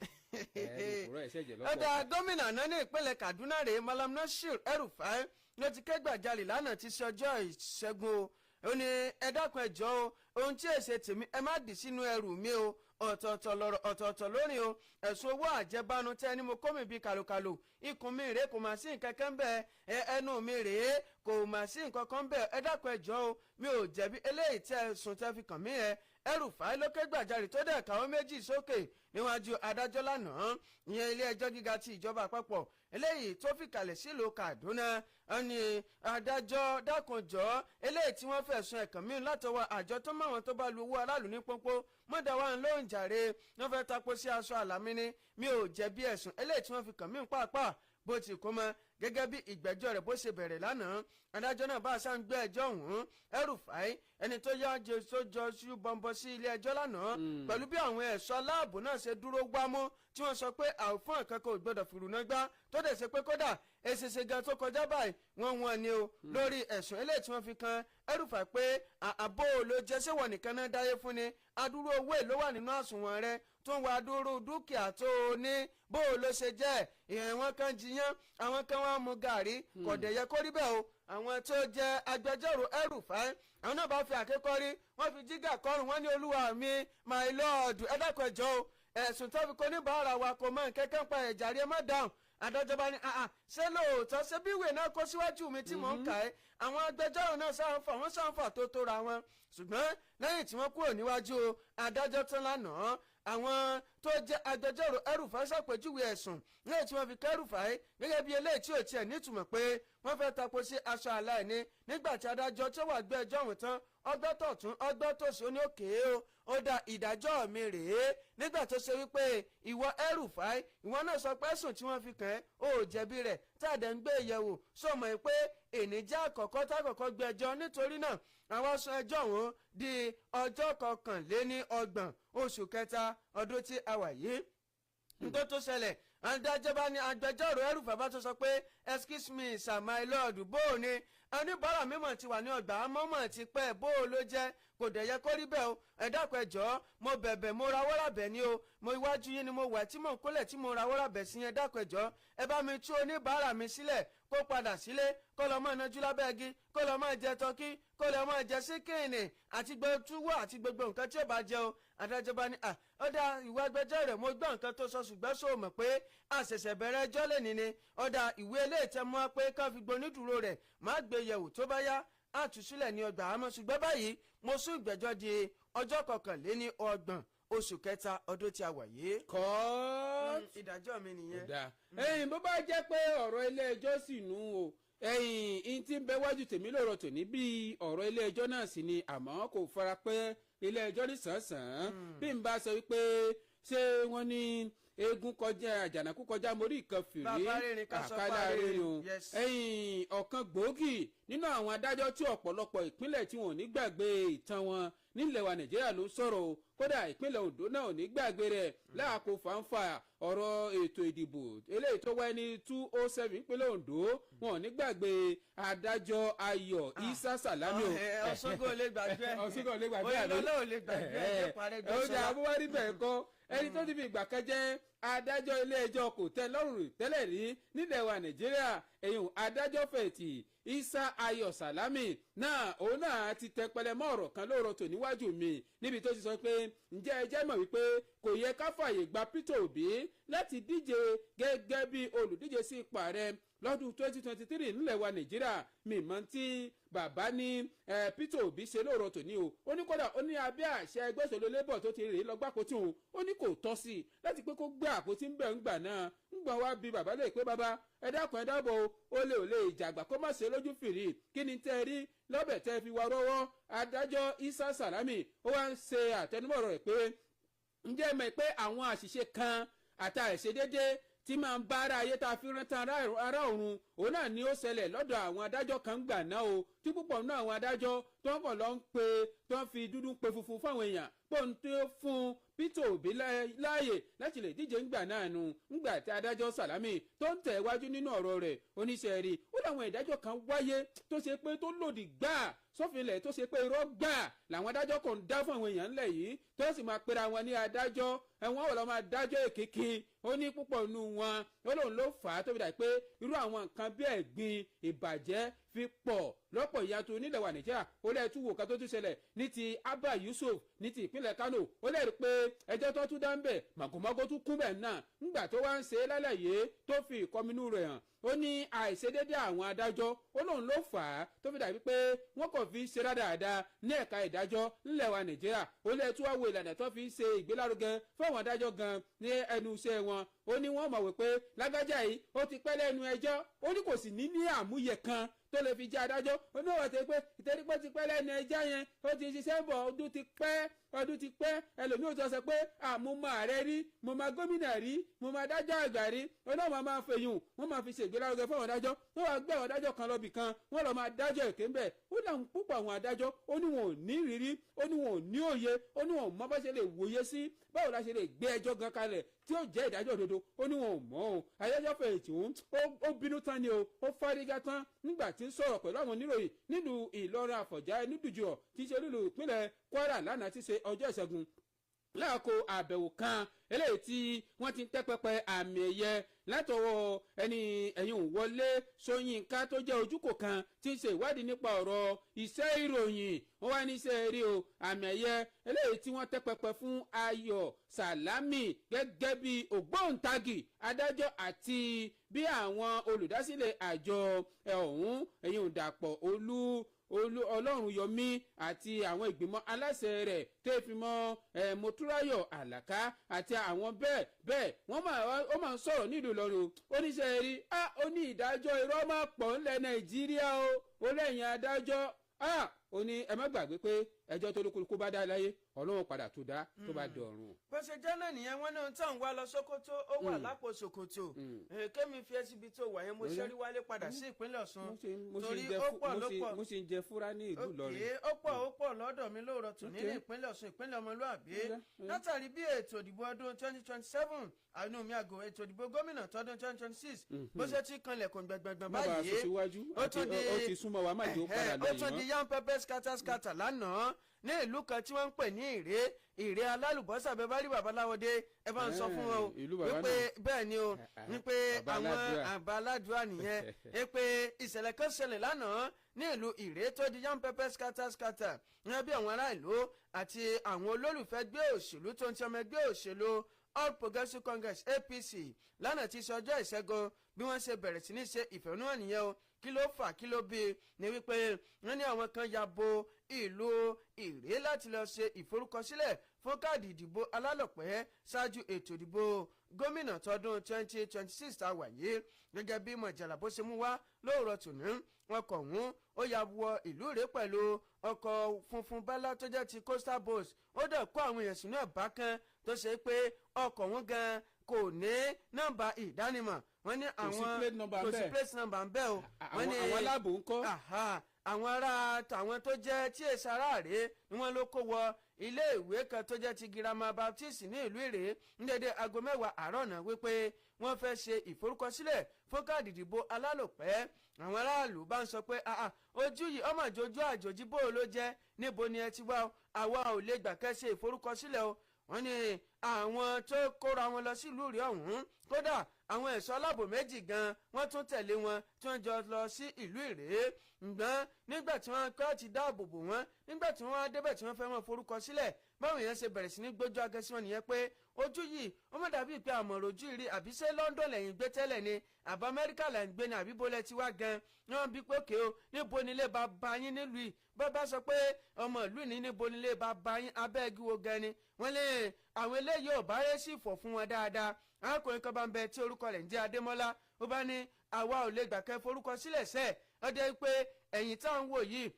ẹnu kúrò ẹ̀ṣẹ̀ jẹ lọ́pọ̀. Ọ̀dà gómìnà náà ní ìpínlẹ̀ Kaduna rèé, Malam Nasir El-Rufai, ló ti ké gbàjarè lánàá ti ṣe ọjọ́ Ìṣẹ́gun o. Ó ní ẹ dákun, ẹ jọ̀ọ́ o, ohun tí èsè tèmi, ẹ má dì sínú ẹrù mi o. Ọ̀tọ̀ọ̀tọ̀ lọ̀rọ̀, ọ̀tọ̀ọ̀tọ̀ lórí o. Ẹ̀sùn owó àjẹbánu tẹ́ ni mo kó mi bíi kàlòkàlò, ikùn mi rèé, kò mà sí nǹkan kan bẹ́ẹ̀, ẹnu mi rèé, kò mà sí nǹkan kan bẹ́ẹ̀. Ẹ dákun, ẹ jọ̀ọ́ o, mi ò jẹ̀bi eléyìí tẹ́ ẹ̀sùn tẹ́ fi kàn mí. Ẹ El-Rufai ló ké gbàjarè tó dẹ̀ káwọn méjì sókè níwájú adájọ́ lánàá, ìyẹn ilé ẹjọ́ gíga ti ìjọba àpapọ̀ eléyìí tó fi kalẹ̀ sílùú Kaduna. Ẹni adájọ́ dákunjọ́, eléyìí tí wọ́n fẹ̀sùn ẹ̀kàn mí látọwọ́ àjọ tó máwọn tó bá lu owó aráàlú ní pọ́npọ́ mọ́dà wà ń lóhùn jàre, wọ́n fẹ́ tapo sí aṣọ àlàmí ni. Mi ò jẹ̀bi ẹ̀sùn eléyìí tí wọ́n fi kàn mí pàápàá bó ti kó mọ́. Gẹ́gẹ́ bí ìgbẹ́jọ́ rẹ̀ bó ṣe bẹ̀rẹ̀ lánàá, adájọ́ náà bá a ṣáà ń gbé ẹjọ́ ọ̀hún. El-Rufai, ẹni tó yá tó jọ sí bọ́ńbọ́ sí ilé ẹjọ́ lánàá pẹ̀lú bí àwọn ẹ̀ṣọ́ aláàbò náà ṣe dúró gbámú, tí wọ́n sọ pé àwòfún kankan ò gbọ́dọ̀ fìrùnà gbá, tó dẹ̀ ṣe pé kódà èsèsè gan tó kọjá báyìí, wọ́n wọ́n ni o lórí ẹ̀sùn eléyìí tí wọ́n fi kan El-Rufai pé àbó ló jẹ́ ṣéwọ̀n nìkan náà dáyé fún ni, adúrú owó èlò wà nínú àsùnwọ̀n rẹ tó ń wá adúrú dúkìá tó o ní, bó o ló ṣe jẹ́ ìyẹn. Wọn kan jiyàn, àwọn kan wá mu gàrí, kò dẹ̀ yẹ kó rí bẹ́ẹ̀ o. Àwọn tó jẹ́ agbẹjọ́rò El-Rufai, àwọn náà bá fi àkékọ́rí, wọ́n fi jígà kọrùn, wọ́n ní olúwa mi, my lord, ẹ dákun, ẹ jọ̀ọ́ o, ẹ̀sùn tó fi kó níbàárà wa kò mọ nkẹ́kẹ́ ń pa ẹ̀jà rí, ẹ má dáhùn. Adájọ́ bá ní ṣé lóòótọ́? Ṣé bí ìwé náà kó síwájú mi tí mò ń kà ẹ́? Àwọn agbẹjọ́rò náà sáǹfà, wọ́n sáǹfà tó tóra wọn. Ṣùgbọ́n lẹ́yìn tí wọ́n kúrò níwájú adájọ́ tán lánàá, àwọn tó jẹ́ agbẹjọ́rò El-Rufai ṣàpèjúwe ẹ̀sùn lẹ́yìn tí wọ́n fi k'El-Rufai gẹ́gẹ́ bí eléyìí tí ò tiẹ̀ nítumọ̀, pé wọ́n fẹ́ tapo sí aṣọ aláìní. Nígbà tí adájọ́ tó wà gbé ẹjọ́ ọ̀hún tán, ọgbẹ́ tọ̀tún, ọgbẹ́ tòsí, ó ní òkè o, ó dá ìdájọ́ mi rèé. Nígbà tó ṣe wípé ìwọ El-Rufai, ìwọ náà sọ pé ẹ̀sùn tí wọ́n fi kàn ẹ́, ó jẹ̀bi rẹ̀, tá a dẹ̀ ń gbé ìyẹ̀wò sọmọ pé èní jẹ́ àkọ́kọ́ tá àkọ́kọ́ gbé ẹjọ́, nítorí náà àwọn sún ẹjọ́ ọ̀hún di ọjọ́ 31 oṣù kẹta ọdún tí a wà yìí. Nítorí tó ṣẹlẹ̀, adájọ́ bá ní agbẹjọ́rò El-Rufai bá tó sọ pé excuse me sir, my lord, bó o ní oníbàárà mímọ̀ ti wà ní ọgbà àmọ́mọ̀ ti pẹ́, bó o ló jẹ́? Kò dẹ̀ yẹ kó rí bẹ́ẹ̀ o. Ẹ dákun, ẹ jọ̀ọ́, mo bẹ̀bẹ̀, mo rawọ́ rábẹ̀ ni o. Mo iwájú yín ni mo wà tí mò ń kólẹ̀, tí mo rawọ́ rábẹ̀ sí yẹn. Dákun, ẹ jọ̀ọ́, ẹ bá mi tú oníbàárà mi sílẹ̀, kó padà sílé, kó lọ máa nájú lábẹ́ igi, kó lọ máa jẹ turkey, kó lọ máa jẹ chicken àti gbogbo túwó àti gbogbo nǹkan tí ó bá jẹ o. Adájọ́ bá ní à ó dá ìwé agbẹjọ́ rẹ̀, mo gbọ́ nǹkan tó sọ, ṣùgbọ́n sọ mọ̀ pé àṣẹ̀ṣẹ̀ bẹ̀rẹ̀ ẹjọ́ lẹ́ni ni? Ó dá ìwé eléyìí tẹ́ mọ́ pé kán fi gbonídùúró rẹ̀ má gbé yẹ̀wò, tó bá yá àtúnṣílẹ̀ ní ọgbà àmọ́, ṣùgbọ́n báyìí mo sún ìgbẹ́jọ́ di ọjọ́ 31 oṣù kẹta ọdún tí a wà yìí. Kọ́ọ̀tù. Ìdájọ́ mi nìyẹn. Ẹ̀yin, bó bá jẹ́ pé ọ̀rọ̀ ilé ẹjọ́ sì nù o, ẹ̀yin in tí ń bẹ wájú tèmi lọ́rọ̀ tòní bí ọ̀rọ̀ ilé ẹjọ́ náà sì ni, àmọ́ kò fara pẹ́ ilé ẹjọ́ ní sàn-án. Bí n bá sọ wípé ṣé wọ́n ní eégún kọjá àjànàkú kọjá mórí nǹkan fìrí, Bàbá rìnrìn ká sọ àkàlà pa rìnrìn o. Ẹ̀yin, ọ̀kan gbòógì nínú àwọn adájọ́ tí ọ̀pọ̀lọpọ̀ ìpínlẹ̀ tí wọn ò ní gbàgbé ìtàn wọn nílẹ̀ wa Nàìjíríà ló sọ̀rọ̀ o. Kódà ìpínlẹ̀ Ondo náà ò ní gbàgbé rẹ̀ láàkó fàǹfà ọ̀rọ̀ ètò ìdìbò eléyìí tó wáyé ní 207 ìpínlẹ̀ Ondo. Wọn ò ní gbàgbé adájọ́ Ayọ̀ Isa Salami o. Ọ̀ṣungbó lè gbàgbé. Ọ̀ṣungbó lè gbàgbé. Oyinlọ́lá ò lè gbàgbé ẹ̀jẹ̀ parẹ́. Ó dà, bó wá rí bẹ́ẹ̀ kọ́, ẹni tó ti fi ìgbà kan jẹ́ adájọ́ ilé ẹjọ́ kò tẹ́ lọ́rùn tẹ́lẹ̀ rí nílẹ̀ wa Nàìjíríà, ẹ̀yìn adájọ́ fẹ̀yìntì. Isa Ayọ̀ Salami náà, òun náà ti tẹpẹlẹ mọ́ ọ̀rọ̀ kan lóòrọ̀ tò níwájú mi, níbi tó ti sọ pé, ǹjẹ́ ẹ jẹ́ mọ̀ wípé kò yẹ ká fààyè gba Peter Obi láti díje gẹ́gẹ́ bí olùdíje sí ipò ààrẹ lọ́dún 2023 nílẹ̀ wa Nàìjíríà? Mímọ́ tí bàbá ní Peter Obi ṣe lóòrọ̀ tòní o. Ó ní kódà, ó ní abẹ́ àṣẹ ẹgbẹ́ òṣèlú Labour tó ti rèé lọ gbàpótí òun, ó ní kò tọ́ sí i láti pé kó gbé àpótí ń bẹ̀ ń gbà náà. Ń gbọ̀n wá bí bàbá lè pé, bàbá, ẹ dákun, ẹ dábọ̀ o, ó lè ò lè jàgbà kó má ṣe lójú fìrí. Kí ni tẹ́ ẹ rí lọ́bẹ̀ tẹ́ fi wá rọ́wọ́ adájọ́ Isa Salami? Ó wá ń ṣe àtẹnumọ́rọ̀ rẹ̀ pé, ǹjẹ́ mọ̀ pé àwọn àṣìṣe kan àti àìṣedédé tí máa ń bá ara ayé tá a fi rántí ara ọ̀run, òun náà ni ó ṣẹlẹ̀ lọ́dọ̀ àwọn adájọ́ kan gbà náà o, tí púpọ̀ nínú àwọn adájọ́ tó ń bọ̀ lọ ń pe, tó ń fi dúdú pe funfun fáwọn èèyàn, pé òun tó fún Peter Obi láàyè láti lè díje ńgbà náà nu. Ńgbà tí adájọ́ Salami tó ń tẹ̀ wájú nínú ọ̀rọ̀ rẹ̀, oníṣẹ́ rí ó láwọn ìdájọ́ kan wáyé tó ṣe pé tó lòdì gbáà sófinlẹ̀, tó ṣe pé irọ́ gbà làwọn adájọ́ kò ń dá fún àwọn èèyàn ńlẹ̀ yìí, tó sì máa pera wọn ní adájọ́ ẹ̀wọ̀n wọ̀ lọ́ máa dájọ́ èkéke. Ó ní púpọ̀ nù wọn, ó lóun ló fà á tó fi dà pé irú àwọn nǹkan bí ẹ̀gbin ìbàjẹ́ fi pọ̀ lọ́pọ̀ ìyàtọ̀ nílẹ̀ wa Nàìjíríà. Ó lẹ́ẹ̀tú wò ká tó tún ṣẹlẹ̀ ní ti Abba Yusuf ní ti ìpínlẹ̀ Kano. Ó lẹ́rìí pé ẹjọ́ tó tún dá ń bẹ̀, màgòmágó tún kún bẹ̀ náà. Ńgbà tó wá ń ṣe é lálàyé, tó fi ìkọminú rẹ̀ hàn, ó ní àìṣedédé àwọn adájọ́, ó lóun ló fà á tó fi dàbí pé wọ́n kàn fi ṣe rádaràda ní ẹ̀ka ìdájọ́ ńlẹ̀ wa Nàìjíríà. Ó lẹ́ẹ̀tú wá wo ìlànà tó fi ṣe ìgbélárugẹ fáwọn adájọ́ gan ní ẹnu iṣẹ́ wọn. Ó ní wọ́n mọ̀ wípé lágbájá yìí, ó ti pẹ́ lẹ́nu ẹjọ́, ó ní kò sì ní ní àmúyẹ kan tó lè fi jẹ́ adájọ́. Ó ní wọ́n ti pé ìtẹ́rípẹ́ ti pẹ́ lẹ́nu ẹjọ́ yẹn, ó ti ṣiṣẹ́ bọ̀, ọdún ti pẹ́, ọdún ti pẹ́. Ẹlòmíì ò sọ pé mo mọ ààrẹ rí, mo máa gómìnà rí, mo máa dájọ́ àgbà rí. Ó náà wọ́n máa fèyùn, wọ́n máa fi ṣègbélárugẹ fún àwọn adájọ́. Wọ́n wá gbé àwọn adájọ́ kan lọ́bì kan, wọ́n lọ máa dájọ́ èké ńbẹ̀. Ó láwọn púpọ̀ àwọn adájọ́, ó ní wọn ò ní ìrírí, ó ní wọn ò ní òye, ó ní wọn ò mọ bá ṣe lè wòye sí báwo la ṣe lè gbé ẹjọ́ gan kalẹ̀ tí ó jẹ́ ìdájọ́ òdodo. Ó ní wọn ò mọ̀ o. Adájọ́ fẹ̀yìntì ó bínú tán ni o, ó fárígá tán nígbà tí ń sọ̀rọ̀ pẹ̀lú àwọn oníròyìn nílùú Ìlọrin Àfọ̀njá Ẹnúdùjọ, tí í ṣe olúlu ìpínlẹ̀ Kwara, lánàá tí í ṣe ọjọ́ Ìṣẹ́gun, láàkó àbẹ̀wò kan eléyìí tí wọ́n ti ń tẹ́ pẹpẹ àmì ẹ̀yẹ látọwọ́ ẹni ẹ̀yìn Wọlé Ṣóyínká, tó jẹ́ ojúkò kan tí ń ṣe ìwádìí nípa ọ̀rọ̀ iṣẹ́ ìròyìn. Wọ́n wá ní iṣẹ́ eré o, àmì ẹ̀yẹ eléyìí tí wọ́n tẹ́ pẹpẹ fún Ayọ̀ Sàlámì gẹ́gẹ́ bí ògbóǹtagì adájọ́ àti bí àwọn olùdásílẹ̀ àjọ ọ̀hún, ẹ̀yìn Dàpọ̀ Olú Olú Ọlọ́run Yọmí àti àwọn ìgbìmọ̀ aláṣẹ rẹ̀, tó fi mọ́ ẹ̀ Mọ́túráyọ̀ Àlàká àti àwọn bẹ́ẹ̀ bẹ́ẹ̀. Wọ́n máa ó máa ń sọ̀rọ̀ nílùú Ìlọrin o. Ó ní ṣe rí a, ó ní ìdájọ́ irọ́ máa pọ̀ ńlẹ̀ Nàìjíríà o. Ó lẹ́yìn adájọ́ a, ó ní ẹ má gbàgbé pé ẹjọ́ tó lókùnkùn bá dá láyé, Ọlọ́run padà tó dá tó bá dọ̀run. Bó ṣe jẹ́ náà nìyẹn. Wọ́n náà tàn wá lọ Sókótó, ó wà lápò ṣòkòtò. Kémi fi ẹ́ síbi tó wà yẹn. Mo ṣẹ́rí wálé padà sí ìpínlẹ̀ Ọ̀ṣun torí ó pọ̀ ló pọ̀. Mo ṣe ń jẹ fúrá ní ìlú Ìlọrin. Ó pọ̀, ó pọ̀ lọ́dọ̀ mi lóòrọ̀ tòní ní ìpínlẹ̀ Ọ̀ṣun, ìpínlẹ̀ ọmọlúàbí, látàrí bí ètò ìdìbò ọdún 2027, àánú mi àgọ́, ètò ìdìbò gómìnà tọdún 2026 bó ṣe ti kanlẹ̀kùn gbẹ̀gbẹ̀gbẹ̀ báyìí. Ó ti súnmọ́ wa, má jẹ́ ó padà lẹ́yìn mọ́. Ó tún di yam pepper scatter scatter lánàá ní ìlú kan tí wọ́n ń pè ní Ìrè, Ìrè Alálùbọ́sà. Bẹ́ẹ̀ bá rí babaláwọdé, ẹ bá ń sọ fún wọn o wípé bẹ́ẹ̀ ni o, wípé àwọn àbáládùá nìyẹn, wípé ìṣẹ̀lẹ̀ kan ṣẹlẹ̀ lánàá ní ìlú Ìrè tó di yam pepper scatter scatter ní bí àwọn ará ìlú àti àwọn olólùfẹ́ gbé òṣèlú tó ń ti ọmọ ẹgbẹ́ òṣèlú All Progressives Congress, APC, lánàá tí ṣe ọjọ́ Ìṣẹ́gun, bí wọ́n ṣe bẹ̀rẹ̀ sí ní ṣe ìfẹ̀hónúhàn nìyẹn o. Kí ló fà, kí ló bí ni wípé wọ́n ní àwọn kan ya bo ìlú Ìrè láti lọ ṣe ìforúkọsílẹ̀ fún káàdì ìdìbò alálòpẹ́ ṣáájú ètò ìdìbò gómìnà tọdún 2026 tá a wà yìí. Gẹ́gẹ́ bí mọ̀jàlá bó ṣe mú wá lóòrọ̀ tòní, ọkọ̀ ọ̀hún ó ya wọ ìlú rẹ̀ pẹ̀lú ọkọ̀ funfun bálá tó jẹ́ ti coastal bus. Ó dẹ̀ kó àwọn èèyàn sínú ẹ̀ bákan tó ṣe pé ọkọ̀ ọ̀hún gan kò ní nọ́mbà ìdánimọ̀. Wọ́n ní àwọn kò sí plate number ń bẹ o. Wọ́n ní àwọn aláàbò ń kọ́. Àwọn ará tàwọn tó jẹ́ tí èsì ará rèé ni wọ́n ló kó wọ ilé ìwé kan tó jẹ́ ti girama Baptist ní ìlú Ìrè ní dédé aago 10 àárọ̀ náà, wípé wọ́n fẹ́ ṣe ìforúkọsílẹ̀ fún káàdì ìdìbò alálòpẹ́. Àwọn aráàlú bá ń sọ pé ojú yìí ọmọ ìjọjú àjòjì bó ló jẹ́, níbo ni ẹ ti wá? Àwa ò lè gbà kẹ́ ṣe ìforúkọsílẹ̀ o. Wọ́n ní Àwọn tó kóra wọn lọ sílùú rí ọ̀hún, kódà àwọn ẹ̀ṣọ́ aláàbò 2 gan wọ́n tún tẹ̀lé wọn tí wọ́n jọ lọ sí ìlú Ìrè. Ǹgbọ́n nígbà tí wọ́n kọ́ ti dáàbò bò wọ́n, nígbà tí wọ́n débẹ̀ tí wọ́n fẹ́ wọn forúkọ sílẹ̀, báwọn èèyàn ṣe bẹ̀rẹ̀ sí ní gbójú agẹ́sí wọn nìyẹn pé ojú yìí ó mọ̀ dàbí pé àmọ̀rò ojú ìrí, àbí ṣé London lẹ́yìn gbé tẹ́lẹ̀ ni, àbá Amẹ́ríkà là ń gbé ni, àbí bólẹ̀ ti wá gan. Wọ́n bí pé òkè o, níbo nílé bàbá yín nílùú yìí? Bàbá sọ pé ọmọ ìlú ní níbo nílé bàbá yín, abẹ́gi wo gan ni? Wọ́n lé àwọn eléyìí ò bá rẹ́ sí ìfọ̀ fún wọn dáadáa. Arákùnrin kan bá ń bẹ tí orúkọ rẹ̀ ń jẹ́ Adémọ́lá, ó bá ní àwa ò lè gbà kẹ́ forúkọ sílẹ̀ sẹ́ẹ̀, ó jẹ́ pé ẹ̀yìn tá à ń wò yìí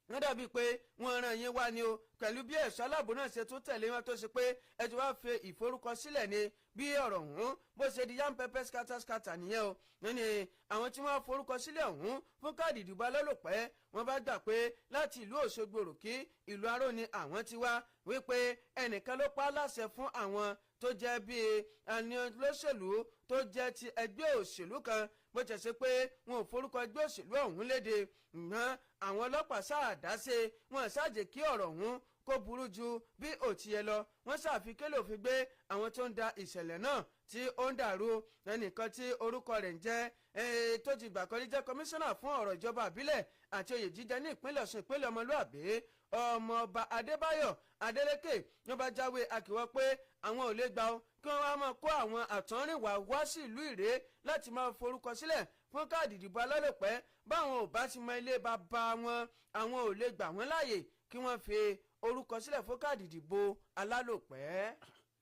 wọ́n dàbí pé wọ́n ràn yín wá ni o, pẹ̀lú bí ẹ̀ṣọ́ aláàbò náà ṣe tún tẹ̀lé wọn tó ṣe pé ẹ ti wá fi ìforúkọsílẹ̀ ni. Bí ọ̀rọ̀ ọ̀hún bó ṣe di yam pẹpẹ scatter scatter nìyẹn o. Ní àwọn tí wọ́n forúkọsílẹ̀ ọ̀hún fún káàdì ìdìbò alálòpẹ́, wọ́n bá gbà pé láti ìlú Òṣogbo Òròkí, ìlú Aró ni àwọn ti wá, wípé ẹnìkan ló pa á láṣẹ fún àwọn tó jẹ́ bíi ẹni olóṣèlú tó jẹ́ ti ẹgbẹ́ òṣèlú kan, bó ti ṣe pé wọn ò forúkọ ẹgbẹ́ òṣèlú ọ̀hún léde. Ǹgbọ́n àwọn ọlọ́pàá sáàdáṣe wọn ṣáàjẹ́ kí ọ̀rọ̀ ọ̀hún kó burú ju bí ó ti yẹ lọ. Wọ́n ṣàfikélé òfin gbé àwọn tó ń da ìṣẹ̀lẹ̀ náà tí ó ń dàrú. Ẹnìkan tí orúkọ rẹ̀ ń jẹ́ tó ti gbà kan ní jẹ́ kọmíṣánná fún ọ̀rọ̀ ìjọba àbílẹ̀ àti oyè jíjẹ ní ìpínlẹ̀ Ọ̀ṣun, ìpínlẹ̀ ọmọlúàbí, ọmọọba Adébáyọ̀ Adélékè, ló bá jáwé akíwọ́ pé àwọn ò lè gbà ó kí wọ́n wá máa kó àwọn àtọ́rìnwá wá sí ìlú Ìrè láti máa forúkọ sílẹ̀ fún káàdì ìdìbò alálòpẹ́. Báwọn ò bá ti mọ ilé bàbá wọn, àwọn ò lè gbà wọ́n láàyè kí wọ́n fi orúkọ sílẹ̀ fún káàdì ìdìbò alálòpẹ́.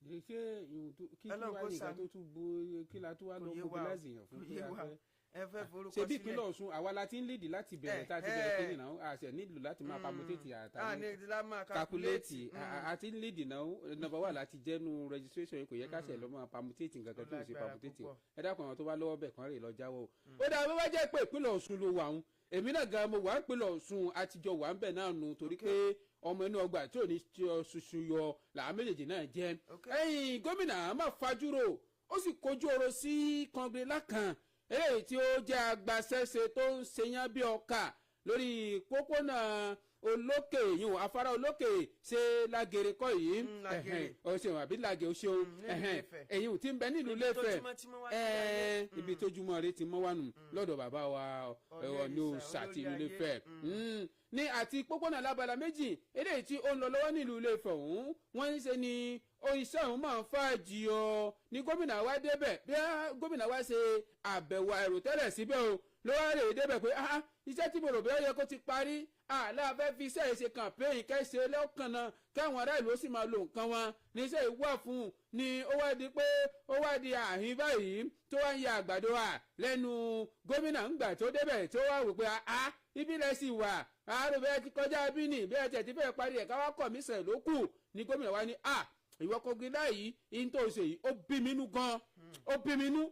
Ṣé kí wá ní nǹkan tó tún bo kí la tó wá lọ mobilize yàn fún kí a fẹ́ ẹ fẹ́ forúkọ ṣe bí sílẹ̀? Ìpínlẹ̀ Ọ̀ṣun àwa la ti ń lédì láti bẹ̀rẹ̀, tá a ti bẹ̀rẹ̀ kí nìyẹn a ṣe nílò láti máa permutate àtàrí calculate. A ti ń lédì náà, number one láti jẹ́nu registration yìí, kò yẹ ká ṣe lọ́ máa permutate nǹkan kan tó ń ṣe permutate. Ẹ dákun, àwọn tó bá lọ́wọ́ bẹ̀ kán rè lọ jáwọ́ o. Ó dáa, bó bá jẹ́ pé ìpínlẹ̀ Ọ̀ṣun ló wà ń, èmi náà gan mo wà ń pínlẹ̀ Ọ̀ṣun, àtijọ́ wà ń bẹ̀ náà nù, torí pé ọmọ inú ọgbà tí ò ní ṣuṣu yọ làwọn méjèèjì náà jẹ́. Ẹ̀yìn gómìnà má fajúro, ó sì kojú ọ̀rọ̀ sí kọngilá kan eléyìí tí ó jẹ́ agbaṣẹ́ṣe tó ń ṣeyán bí ọkà lórí pópónà olókè yìí, afárá olókè ṣe lágèrè kọ́ yìí, ó ṣeun, àbí làgè, ó ṣeun, èyí ò tí ń bẹ nílùú Ilé-Ifẹ̀, ibi tójúmọ́ rẹ ti mọ́ wà nù lọ́dọ̀ bàbá wa Ọọ̀ni Òòṣà ti ìlú Ilé-Ifẹ̀ ní àti pópónà lábala méjì eléyìí tí ó ń lọ lọ́wọ́ nílùú Ilé-Ifẹ̀ ọ̀hún. Wọ́n ń ṣe ni iṣẹ́ òun máa ń fàájì ọ ní gómìnà wa débẹ̀, bí gómìnà wa ṣe àbẹ̀wò àìròtẹ́lẹ̀ síbẹ̀ o, ló wá rè é débẹ̀ pé iṣẹ́ tí mo rò bẹ́ẹ̀ yẹ kó ti parí, aláàfẹ́ fi iṣẹ́ yìí ṣe kàmpéyìn kẹ́sẹ̀ lọ́kàn náà káwọn ará ìlú ó sì máa lo nǹkan wọn ní iṣẹ́ yìí wà fún un ni. Ó wá di pé ó wá di àhín báyìí tó wá ń ya àgbàdo à lẹ́nu gómìnà ńgbà tó débẹ̀, tó wá wò pé a ibi lẹ̀ sì wà àárò bẹ́ẹ̀ ti kọjá bí nì bẹ́ẹ̀ tẹ̀ tí bẹ́ẹ̀ parí ẹ̀ káwá kọ̀ mí sẹ̀ ló kù ni. Gómìnà wa ní a ìwọ kọgilá yìí in tó ṣe yìí, ó bí mi nú gan, ó bí mi nú,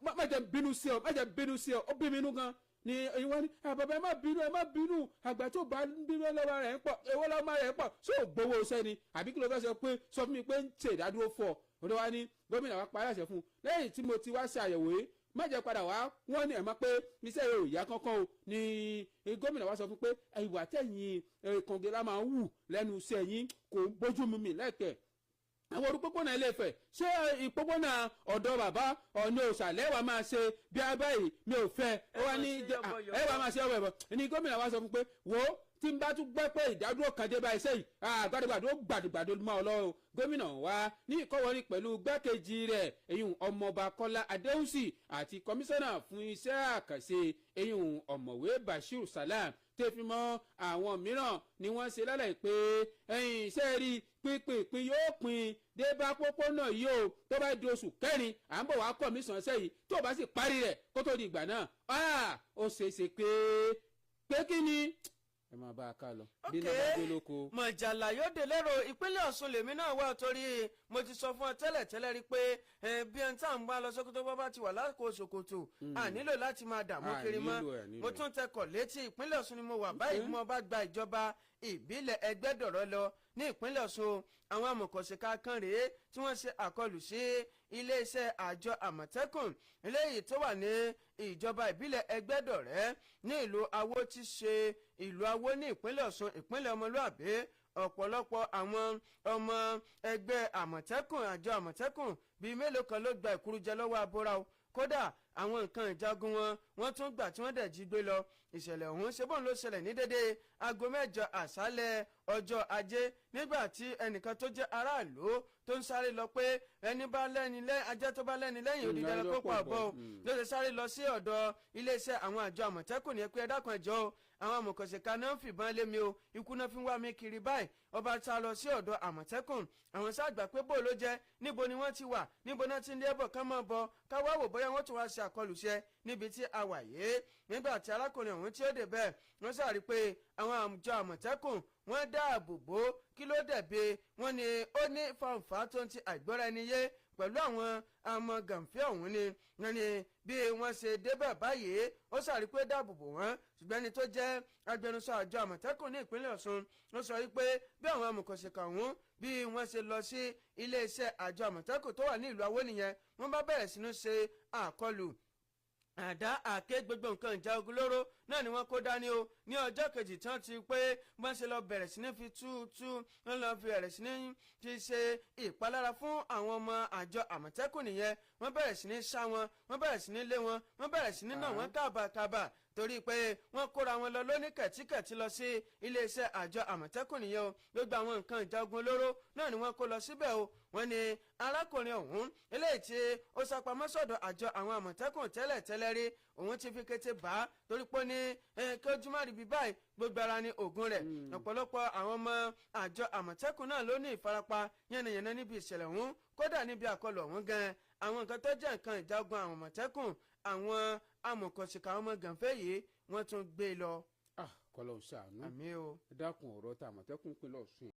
má jẹ́ bínú sí ọ, má jẹ́ bínú sí ọ, ó bí mi nú gan ni. Ìwọ ni bàbá, ẹ má bínú, ẹ má bínú, àgbà tó bá bínú lọ́wọ́ rẹ̀ ń pọ̀, èwo lọ́wọ́ rẹ̀ ń pọ̀, ṣé ò gbowó sẹ́ni àbí kí ló fẹ́ sọ pé sọ fún mi pé ń ṣe ìdádúró fún ọ? Ọ̀dọ̀ wa ni gómìnà wa parí àṣẹ fún un lẹ́yìn tí mo ti wá ṣe àyẹ̀wò yìí, má jẹ́ padà wá wọ́n ní ẹ̀ mọ́ pé iṣẹ́ yóò yá kankan o. Ni gómìnà wa sọ fún pé ìwà tẹ̀yìn kọ̀ǹgẹ́lá máa ń wù lẹ́nu iṣẹ́ yín kò bójú mu mi lẹ́kẹ̀ẹ́ àwọn olùpópónà Ilé-Ifẹ̀, ṣé ìpópónà ọ̀dọ̀ bàbá Ọọ̀ni Òòṣà lẹ́wàá máa ṣe bí a báyìí, mi ò fẹ́ ẹ wá ní ẹ wá máa ṣe ọ̀bẹ̀ bọ̀. Ní gómìnà wa sọ fún pé wo tí n bá tún gbọ́ pé ìdádúró kan dé bá iṣẹ́ yìí, gbàdúgbàdú gbàdúgbàdú máa lọ o. Gómìnà wa ní ìkọ́wọ́rí pẹ̀lú gbákejì rẹ̀, eyín ọmọọba Kọ́lá Adéhùsì, àti kọmíṣánná fún iṣẹ́ àkànṣe, eyín ọ̀mọ̀wé Bashir Salam, tó fi mọ́ àwọn mìíràn ni wọ́n ṣe lálẹ́ pé ẹ̀yìn iṣẹ́ rí pínpín yóò pín dé bá pópónà yìí o. Tó bá di oṣù kẹrin, à ń bọ̀ wá kọmíṣán sẹ́yìn, tó bá sì parí rẹ̀ kó tó di ìgbà náà, ó ṣeéṣe pé pé kí ni ẹ máa bá a ká lọ. Bí náà bá dé lóko. Mọ̀jàlá yóò dé lérò. Ìpínlẹ̀ Ọ̀ṣun lèmi náà wà, torí mo ti sọ fún ọ tẹ́lẹ̀ tẹ́lẹ̀ rí pé bí ẹni tá à ń bá lọ Sókótó bá bá ti wà lákòó ṣòkòtò, a nílò láti máa dààmú kiri mọ́. Mo tún tẹkọ̀ létí, ìpínlẹ̀ Ọ̀ṣun ni mo wà báyìí. Mo bá gba ìjọba ìbílẹ̀ Ẹgbẹ́dọ̀rọ̀ lọ ní ìpínlẹ̀ Ọ̀ṣun, àwọn amọ̀kọ̀ṣèkà kan rèé tí wọ́n ṣe àkọlù sí iléeṣẹ́ àjọ Àmọ̀tẹ́kùn eléyìí tó wà ní ìjọba ìbílẹ̀ Ẹgbẹ́dọ̀rẹ́ ní ìlú Awó, tí ṣe ìlú Awó ní ìpínlẹ̀ Ọ̀ṣun, ìpínlẹ̀ ọmọlúàbí. Ọ̀pọ̀lọpọ̀ àwọn ọmọ ẹgbẹ́ Àmọ̀tẹ́kùn, àjọ Àmọ̀tẹ́kùn bíi mélòó kan ló gba ìkúrújẹ lọ́wọ́ abora o. Kódà àwọn nǹkan ìjagun wọn, wọ́n tún gbà tí wọ́n dẹ̀ jí gbé lọ. Ìṣẹ̀lẹ̀ ọ̀hún ṣe bóun ló ṣẹlẹ̀ ní dédé aago 8 àṣálẹ̀ ọjọ́ Ajé, nígbà tí ẹnìkan tó jẹ́ aráàlú tó ń sáré lọ pé ẹni bá lẹ́ni lẹ́ ajá tó bá lẹ́ni lẹ́yìn òdìdí ẹranko pa ọ̀bọ o, ló ṣe sáré lọ sí ọ̀dọ̀ iléeṣẹ́ àwọn àjọ Àmọ̀tẹ́kùn ní pé, "Ẹ dákun, ẹ jọ̀ọ́ o, àwọn amòkànṣèkà náà ń fìbọn lé mi o, ikú náà fi ń wá mi kiri báyìí." Ọba ta lọ sí ọ̀dọ̀ Àmọ̀tẹ́kùn. Àwọn sáàgbà pé bó ló jẹ́, níbo ni wọ́n ti wà, níbo náà ti ń lé bọ̀, ká máa bọ̀, ká wá wò bóyá wọ́n tún wá ṣe àkọlùṣe níbi tí a wà yé. Nígbà tí arákùnrin ọ̀hún tí ó dé bẹ́ẹ̀, wọ́n sàrí pé àwọn àjọ Àmọ̀tẹ́kùn wọ́n dáàbò bò. Kí ló dẹ̀ wọ́n ní ó ní fàǹfà tó ń ti àìgbọ́ra ẹni yé pẹ̀lú àwọn ọmọ gànfẹ́ ọ̀hún ni. Wọ́n ní bí wọ́n ṣe débẹ̀ báyìí, ó sàrí pé dáàbò bò wọ́n. Ṣùgbọ́n ẹni tó jẹ́ agbẹnusọ àjọ Àmọ̀tẹ́kùn ní ìpínlẹ̀ Ọ̀ṣun ló sọ wípé bí àwọn amòkànṣèkà ọ̀hún bí wọ́n ṣe lọ sí iléeṣẹ́ àjọ Àmọ̀tẹ́kùn tó wà ní ìlú Awó nìyẹn, wọ́n bá bẹ̀rẹ̀ sí ní ṣe àkọlù. Àdá, àké, gbogbo nǹkan ìjà ogun lóró náà ni wọ́n kó dání o. Ní ọjọ́ kejì tí wọ́n ti pé wọ́n ṣe lọ bẹ̀rẹ̀ sí ní fi túútú, wọ́n lọ fi bẹ̀rẹ̀ sí ní fi ṣe ìpalára fún àwọn ọmọ àjọ Àmọ̀tẹ́kùn nìyẹn. Wọ́n bẹ̀rẹ̀ sí ní ṣá wọn, wọ́n bẹ̀rẹ̀ sí ní lé wọn, wọ́n bẹ̀rẹ̀ sí ní nà wọ́n kábàkábà, torí pé wọ́n kóra wọn lọ lóní kẹ̀tíkẹ̀tí lọ sí iléeṣẹ́ àjọ Àmọ̀tẹ́kùn nìyẹn o. Gbogbo àwọn nǹkan ìjà ogun olóró náà ni wọ́n kó lọ síbẹ̀ o. Wọ́n ní arákùnrin ọ̀hún eléyìí tí ó sápamọ́ sọ́dọ̀ àjọ àwọn Àmọ̀tẹ́kùn tẹ́lẹ̀ tẹ́lẹ̀ rí, òun ti fi kété bá, torí pé ní kí ojú má rí bí báyìí, gbogbo ara ní ògùn rẹ̀. Ọ̀pọ̀lọpọ̀ àwọn ọmọ àjọ Àmọ̀tẹ́kùn náà ló ní ìfarapa yánnayànna níbi ìṣẹ̀lẹ̀ ọ̀hún. Kódà níbi àkọlù ọ̀hún gan, àwọn nǹkan tó jẹ́ nǹkan ìjà ogun àwọn Àmọ̀tẹ́kùn, àwọn amọ̀kànṣìkà ọmọ gànfẹ́ yìí, wọ́n tún gbé e lọ. Kọlọ̀ ń ṣàánú. Àmín o. Ẹ dákun, ọ̀rọ̀ tá Àmọ̀tẹ́kùn pínlẹ̀ Ọ̀ṣun.